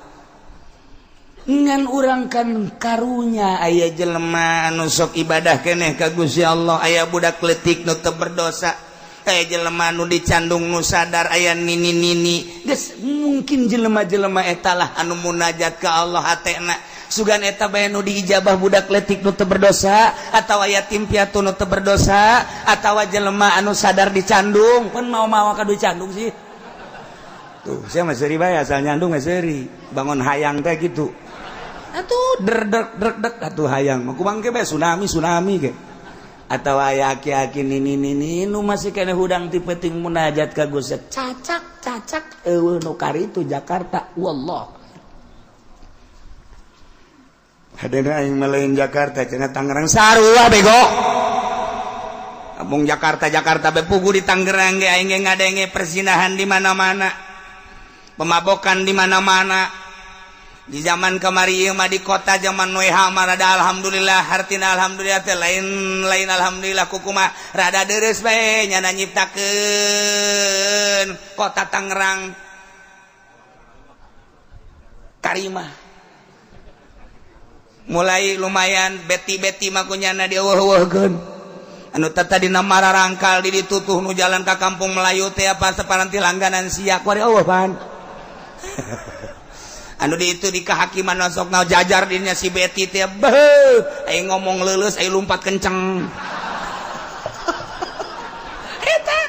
S2: Ngan urang kan karunya aya jelema anu sok ibadah keneh ka Gusti Allah, aya budak letik nu teu berdosa, aya jelema nu dicandung nu sadar, aya nini-nini. Geus mungkin jelema-jelema eta lah anu munajat ka Allah hatena. Sugan eta bae nu diijabah, budak letik nu teu berdosa atawa yatim piatu nu teu berdosa atawa jelema anu sadar dicandung pun mau-mau ka dicandung sih. Tuh, saya mah seuri bae, asal nyandung mah seuri. Bangun hayang teh gitu. Atuh der dek dek dek atuh hayang mah kubang ke bae tsunami tsunami ke. Atau aya aki-aki, nini-nini nu masih kena hudang ti peuting munajat ka Gusti, cacak cacak eueuh nu karitu Jakarta, wallah. Hadena aing mah lain Jakarta cenah, Tangerang sarua bego. Abung Jakarta Jakarta be pugu di Tangerang ge aing ge ngadenge perzinahan di mana-mana, pemabokan di mana-mana. Di zaman kamari ieu mah di kota zaman WH mah rada alhamdulillah. Hartina alhamdulillah teh lain lain alhamdulillah kukumaha, rada deres bae nyana nyiptakeun kota Tangerang Karimah. Mulai lumayan beti-beti mah kunyana dieuweuh-euweuhkeun, anu tadina mararangkal di ditutuh nu jalan ka Kampung Melayu teh apa separanti langganan sia kuari eueuh pan. Anu di itu di kehakiman sok na jajar dinya si Betty teh, beuh, aing ngomong leuleus, aing lumpat kenceng. Eta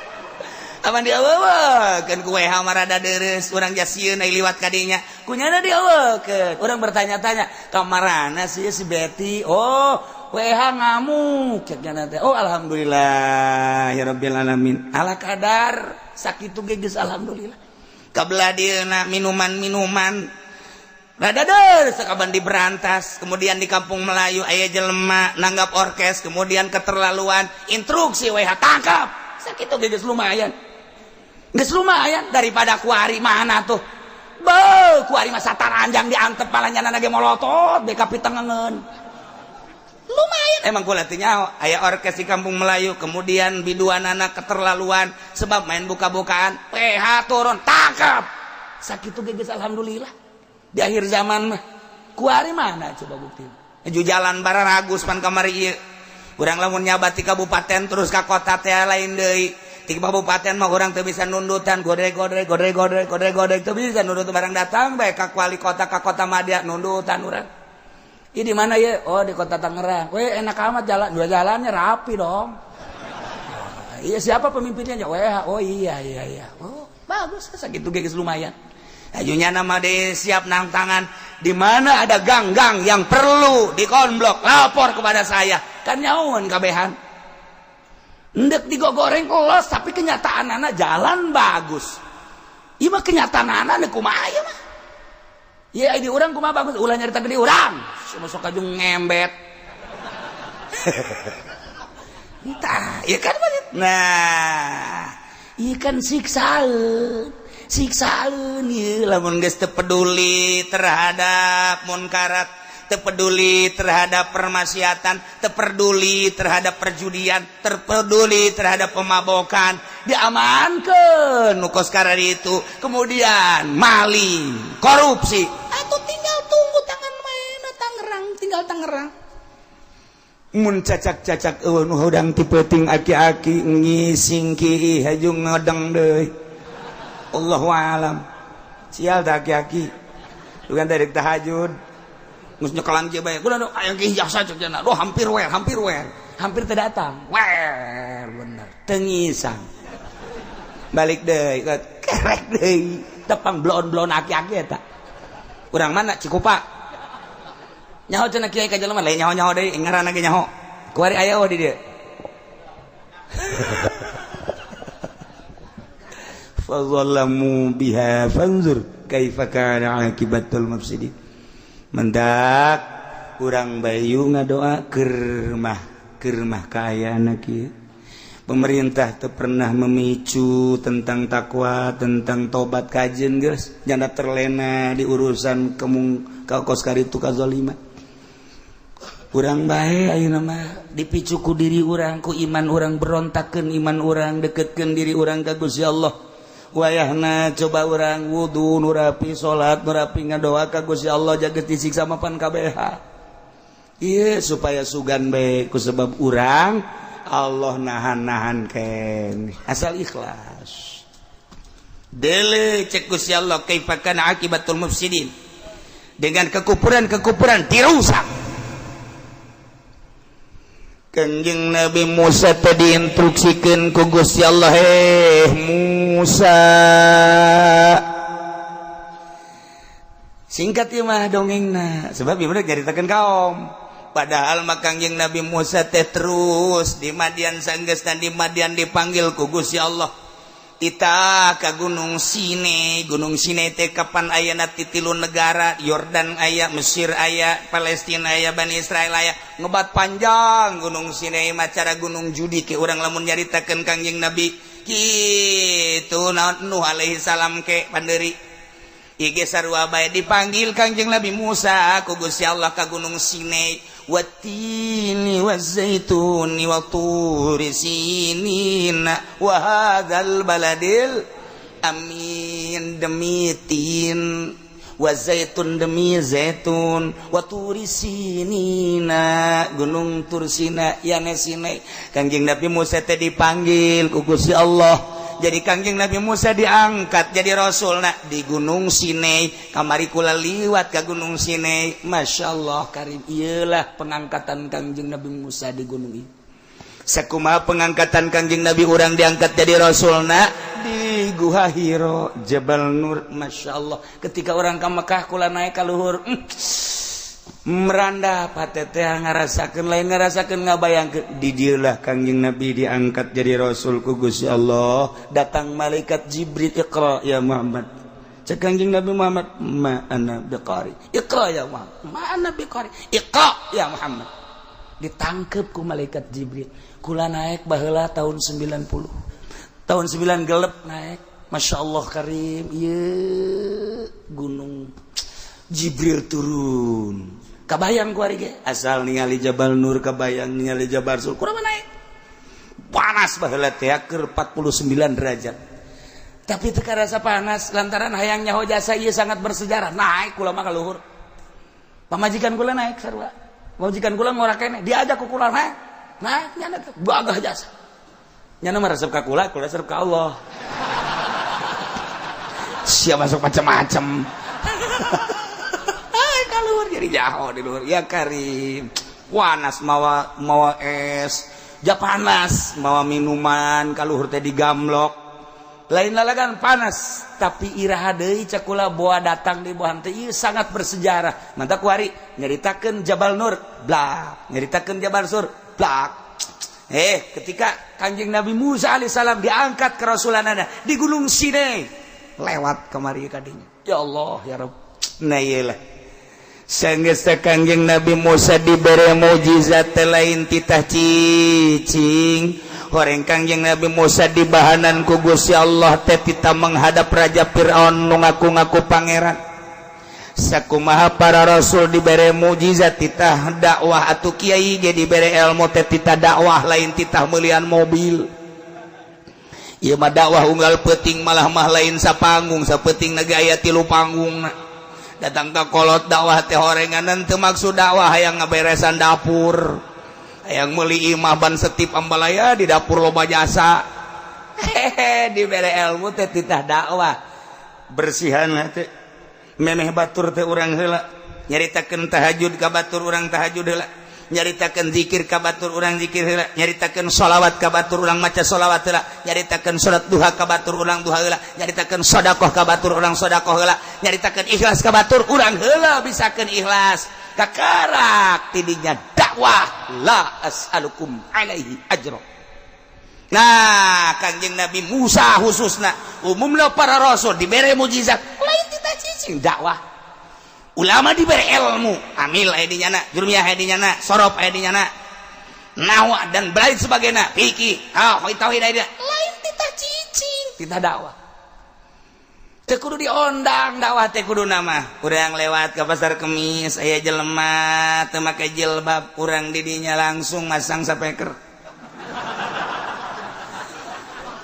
S2: aman dieuweuhkeun ku WH mah rada deres. Urang jasieun ai liwat ka dinya kunyana dieuweuhkeun. Urang bertanya-tanya kamarana sih si Betty? Oh, WH ngamuk cek nyana teh. Oh, alhamdulillah ya rabbil alamin, ala kadar sakitu ge geus alhamdulillah. Kabelah dieuna minuman-minuman rada deres sekaban diberantas. Kemudian di Kampung Melayu aya jelema nanggap orkes, kemudian keterlaluan, instruksi WH tangkap. Sakitu ge geus lumayan, geus lumayan daripada kuari mana tuh. Be, kuari mah sataranjang diantep malah nyana ge molotot BKP tengengeun. Lumayan emang kula teh nyaho aya orkes di Kampung Melayu, kemudian biduanana keterlaluan sebab main buka-bukaan, PH turun tangkap. Sakitu ge geus alhamdulillah di akhir zaman mah. Kuari mana coba bukti? Ju jalan Bararagus pan kamari ieu urang lamun nyabat di kabupaten terus ka kota teh lain deui. Di kabupaten mah urang teu bisa nundutan godrek godrek godrek godrek godrek godrek, teu bisa nundut barang datang bae ka wali kota, ka kota madya nundutan urang. Ini di mana ya? Oh, di kota Tangerang. Weh, enak amat jalan, dua jalannya rapi dong. Iya, siapa pemimpinnya? Ya, WH. Oh iya. Oh, bagus. Segitu geus lumayan. Ajunya nama de siap nang tangan. Di mana ada gang-gang yang perlu dikonblok, lapor kepada saya. Kan nyaun kabehan. Ndek digogoreng los, tapi kenyataan anak jalan bagus. Iya mah kenyataan anak kumaha ieu mah. Ya di urang kumaha bagus, ulah nyarita di urang. Semua sok aja ngembet. Entah, ya kan. Nah, iya kan siksaan. Siksaan ieu lamun geus teu peduli terhadap munkarat, teu peduli terhadap permaksiatan, teu peduli terhadap perjudian, terpeduli terhadap pemabokan, diamankeun nu kos itu, kemudian maling, korupsi, atau tinggal tunggu tangan mana Tangerang, tinggal Tangerang. Mun cacak-cacak eueuh nu hudang ti peuting, aki-aki ngising ki haju ngodeng deui. Allahu alam. Sial dah aki-aki. Bukan dari tahajud. Geus nyekelan kieu bae. Kudu aya ki ijazah cek. Duh, hampir we, hampir we. Hampir teu datang. Wer bener. Teu ngisang. Balik deui, kerek deui. Tepang bloon-bloon aki-aki eta. Urang mana Cikupa? Nyaho cenah kiai ka jelema lain nyaho-nyaho deui, ngaranna ge nyaho. Kuari aya oh di dieu.
S1: Fadzalamu biha fanzur kaifa kana akibatul mufsidin. Mendak urang bayu ngadoa kermah kermah kaayaan kieu. Pemerintah teu pernah memicu tentang takwa, tentang tobat kajen geus janda terlena di urusan kemung ka kos karitu kazaliman. Urang bae ayeuna mah dipicu ku diri urang, ku iman urang, berontakkeun iman urang, deketkeun diri urang ka Gusti Allah. Wayahna coba urang wudu nu rapi, salat nu rapi, ngadoa ka Gusti Allah jaga disiksa mapan kabeh. Ieu supaya sugan bae ku sebab urang Allah nahan-nahan ken asal ikhlas.
S2: Dele cek Gusti Allah kaifa kana akibatul mufsidin. Dengan kekufuran-kekufuran dirusak.
S1: Kanjeng Nabi Musa tadi diinstruksikan ku Gusti Allah, Musa
S2: singkat ieu mah dongengna sebab ieu mah nyaritakeun kaum.
S1: Padahal mah Kangjeng Nabi Musa teh terus di Madian, sanggeusna di Madian dipanggil ku Gusti Allah titah ka Gunung Sinai. Gunung Sinai teh kapan ayana ti tilu negara, Yordan aya, Mesir aya, Palestina aya, Bani Israel aya, ngebat panjang Gunung Sinai mah cara gunung judi ke urang lamun nyaritakeun Kangjeng Nabi kitu. Naon Nuh alaihi salam ke panderi Ige sarua bae dipanggil Kangjeng Nabi Musa ku Gusti Allah ka Gunung Sinai. Watini wazaituni wa turi sinina wa hadzal baladil amin. Demi tin wa zaitun, demi zaitun, wa turi sinina, gunung Tursina yane Sinai. Kangjeng Nabi Musa teh dipanggil ku Gusti Allah. Jadi Kangjeng Nabi Musa diangkat jadi rasul nak di Gunung Sinai. Kamari kula liwat ke Gunung Sinai, Masya Allah karim, iyalah pengangkatan Kangjeng Nabi Musa di gunung ini. Sakumaha pengangkatan Kangjeng Nabi urang diangkat jadi rasul nak di Guha Hiro, Jabal Nur. Masya Allah, ketika orang ke Mekah kula naik ka luhur, meranda patete ngarasakeun, lain ngarasakeun, ngabayangkeun di dieulah Kangjeng Nabi diangkat jadi rasul ku Gusti Allah. Datang malaikat Jibril, "Iqra ya Muhammad." Cek Kangjeng Nabi Muhammad, "Ma ana biqari." "Iqra ya Muhammad." "Ma ana biqari." "Iqra ya Muhammad." Ditangkep ku malaikat Jibril. Kula naik baheula tahun 90, tahun 9 gelap naik. Masya Allah karim, ieu gunung Jibril turun. Kabayang ku ari ge asal ningali Jabal Nur, kabayang ningali Jabal Sur. Kurang naik panas baheula teh keur 49 derajat, tapi teu karasa panas lantaran hayang nyaho jasa ieu sangat bersejarah. Naik kula mah ka luhur, pamajikan kula naik sarua, pamajikan kula ngora keneh diajak ku kula naik. Naik nyana teh bagah jasa, nyana mah resep ka kula, kula resep ka Allah. Siap masuk macam-macam luhur jadi jaho di luhur ya karim. Wanas mawa mawa es ja panas, mawa minuman ka luhur teh digamlok, lain lalagan panas. Tapi iraha deui cek kula boa datang di bohan teh, ieu sangat bersejarah. Mantap kuari nyaritakeun Jabal Nur blak, nyaritakeun Jabal Sur blak. Ketika Kanjeng Nabi Musa alaihissalam diangkat kerasulanana di Gunung Sinai, lewat kemari kadinya, ya Allah ya Rabb. Nah, iyalah. Sanggeus Kangjeng Nabi Musa dibere mukjizat lain titah cicing. Horeng Kangjeng Nabi Musa dibahanan ku Gusti Allah teh titah menghadap Raja Fir'aun nu ngaku-ngaku pangeran. Sakumaha para rasul dibere mukjizat titah dakwah, atuh kiai ge dibere ilmu teh titah dakwah, lain titah meulian mobil. Ieu mah dakwah unggal peuting, malah mah lain sapanggung, sapeuting ge aya tilu panggung. Datang ke kolot dakwah teh horenganan teu maksud dakwah, hayang ngaberesan dapur, hayang meuli imah ban setip ambalaya di dapur loba jasa. Hehe, dibere ilmu teh titah dakwah, bersihan teh memeh batur teh urang heula, nyaritakeun tahajud ka batur urang tahajud heula.
S2: Nyaritakeun zikir ka batur, urang zikir heula. Nyaritakeun sholawat ka batur, urang maca sholawat heula. Nyaritakeun salat duha ka batur, urang duha heula. Nyaritakeun sedekah ka batur, urang sedekah heula. Nyaritakeun ikhlas ka batur, urang heula bisakeun ikhlas. Kakarak tidinya dakwah, la as'alukum alaihi ajra. Nah, Kangjeng Nabi Musa khususna, umumna para rasul dibere mujizat, lain tita cicing dakwah. Ulama diberi ilmu, amil aya di nyana, jurmiyah aya di nyana, sorof aya di nyana, nahwa dan lain sebagainya, fikih, ah, tauhid aya di lain tita cicing, tita dakwah. Teu kudu diondang dakwah teh kudu nama. Urang lewat ke pasar Kemis, aya jelema teu make jilbab, urang didinya langsung masang speaker.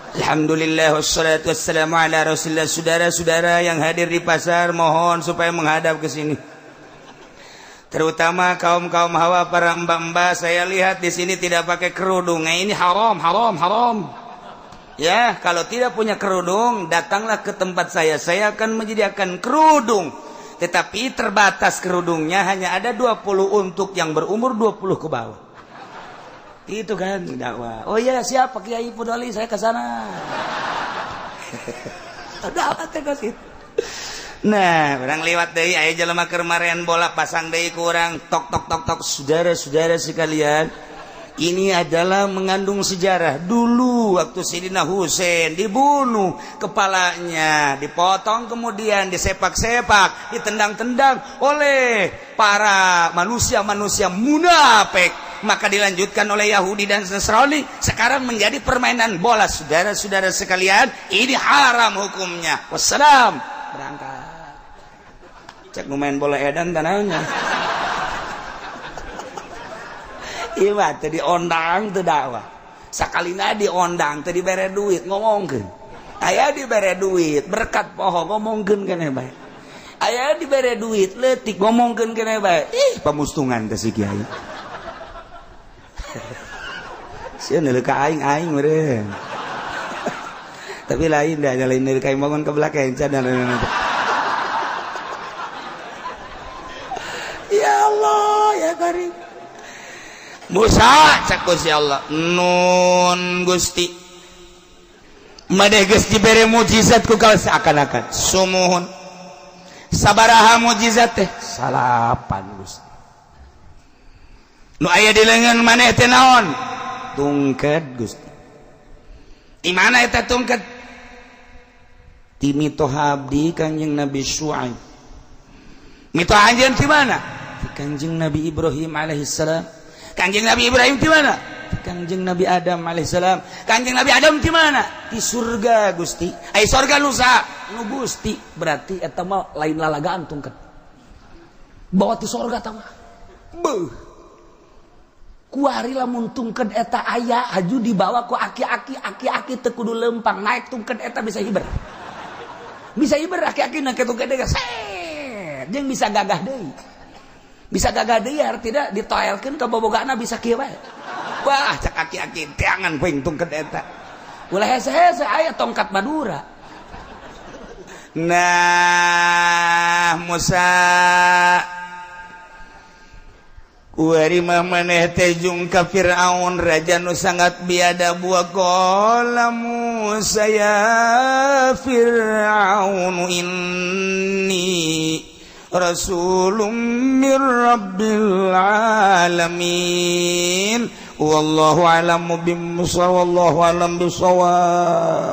S2: Alhamdulillah wassalatu wassalamu ala Rasulillah. Saudara-saudara yang hadir di pasar, mohon supaya menghadap ke sini. Terutama kaum-kaum hawa, para mbak-mbak, saya lihat di sini tidak pakai kerudung. Nah, ini haram, haram, haram. Ya, kalau tidak punya kerudung, datanglah ke tempat saya. Saya akan menyediakan kerudung. Tetapi terbatas kerudungnya, hanya ada 20 untuk yang berumur 20 ke bawah. Itu kan dakwah. Oh iya, siapa Kiai Pudoli, saya ke sana. Dakwah teh kos itu. Nah, urang lewat deui, aya jelema keur maren bola, pasang deui ku urang tok tok tok tok. Saudara-saudara sekalian, ini adalah mengandung sejarah. Dulu waktu Sidina Husain dibunuh, kepalanya dipotong, kemudian disepak-sepak, ditendang-tendang oleh para manusia-manusia munafik, maka dilanjutkan oleh Yahudi dan Nasrani, sekarang menjadi permainan bola. Saudara-saudara sekalian, ini haram hukumnya. Wassalam, berangkat. Cek nu main bola edan tanahnya. Iya mah teu diondang teu dakwah. Sakalina diondang teu dibere duit, ngomongkeun. Aya dibere duit berkat poho, ngomongkeun keneh bae. Aya dibere duit leutik, ngomongkeun keneh bae. Ih, pamustungan teh si kiai. Sieun neuleuh ka aing, aing meureun. Tapi lain dah, lain neuleuh ka aing bangun ke belakang can. Ya Allah, ya Karim. Musa, cek Gusti Allah, nun Gusti, maneh geus dibere mujizat ku kau seakan-akan sumuhun. Sabaraha mujizat teh? 9, Gusti. Nu aya di leungeun maneh teh naon? Tungket, Gusti. Di mana eta tungket? Ti mitoha abdi Kanjeng Nabi Syuaib. Mitoha anjeun ti mana? Ti Kanjeng Nabi Ibrahim alaihissalam. Kanjeng Nabi Ibrahim di mana? Kanjeng Nabi Adam alaihissalam. Kanjeng Nabi Adam di mana? Di surga, Gusti. Ai surga nu saha? Nu Gusti. Berarti eta mah lain lalagaan tungket. Bawa ti surga ta mah. Beuh. Kuari lamun tungket eta aya haju dibawa ku aki-aki, aki-aki teu kudu lempang naik tungket eta bisa hiber. Bisa hiber aki-aki naik tungket eta set. Jeung bisa gagah deui. Bisa gagah deui artinya ditoelkeun ka bobogana bisa kieu bae. Wah, cek aki-aki teangan poing tungket eta. Ulah hese-hese aya tongkat Madura. Nah, Musa, kuari mah maneh teh jung ka Firaun, raja nu sangat biadab. Wa qala Musa ya Fir'aun inni rasulun min rabbil alamin. Wallahu a'lamu bishawab, wallahu a'lam bishawab.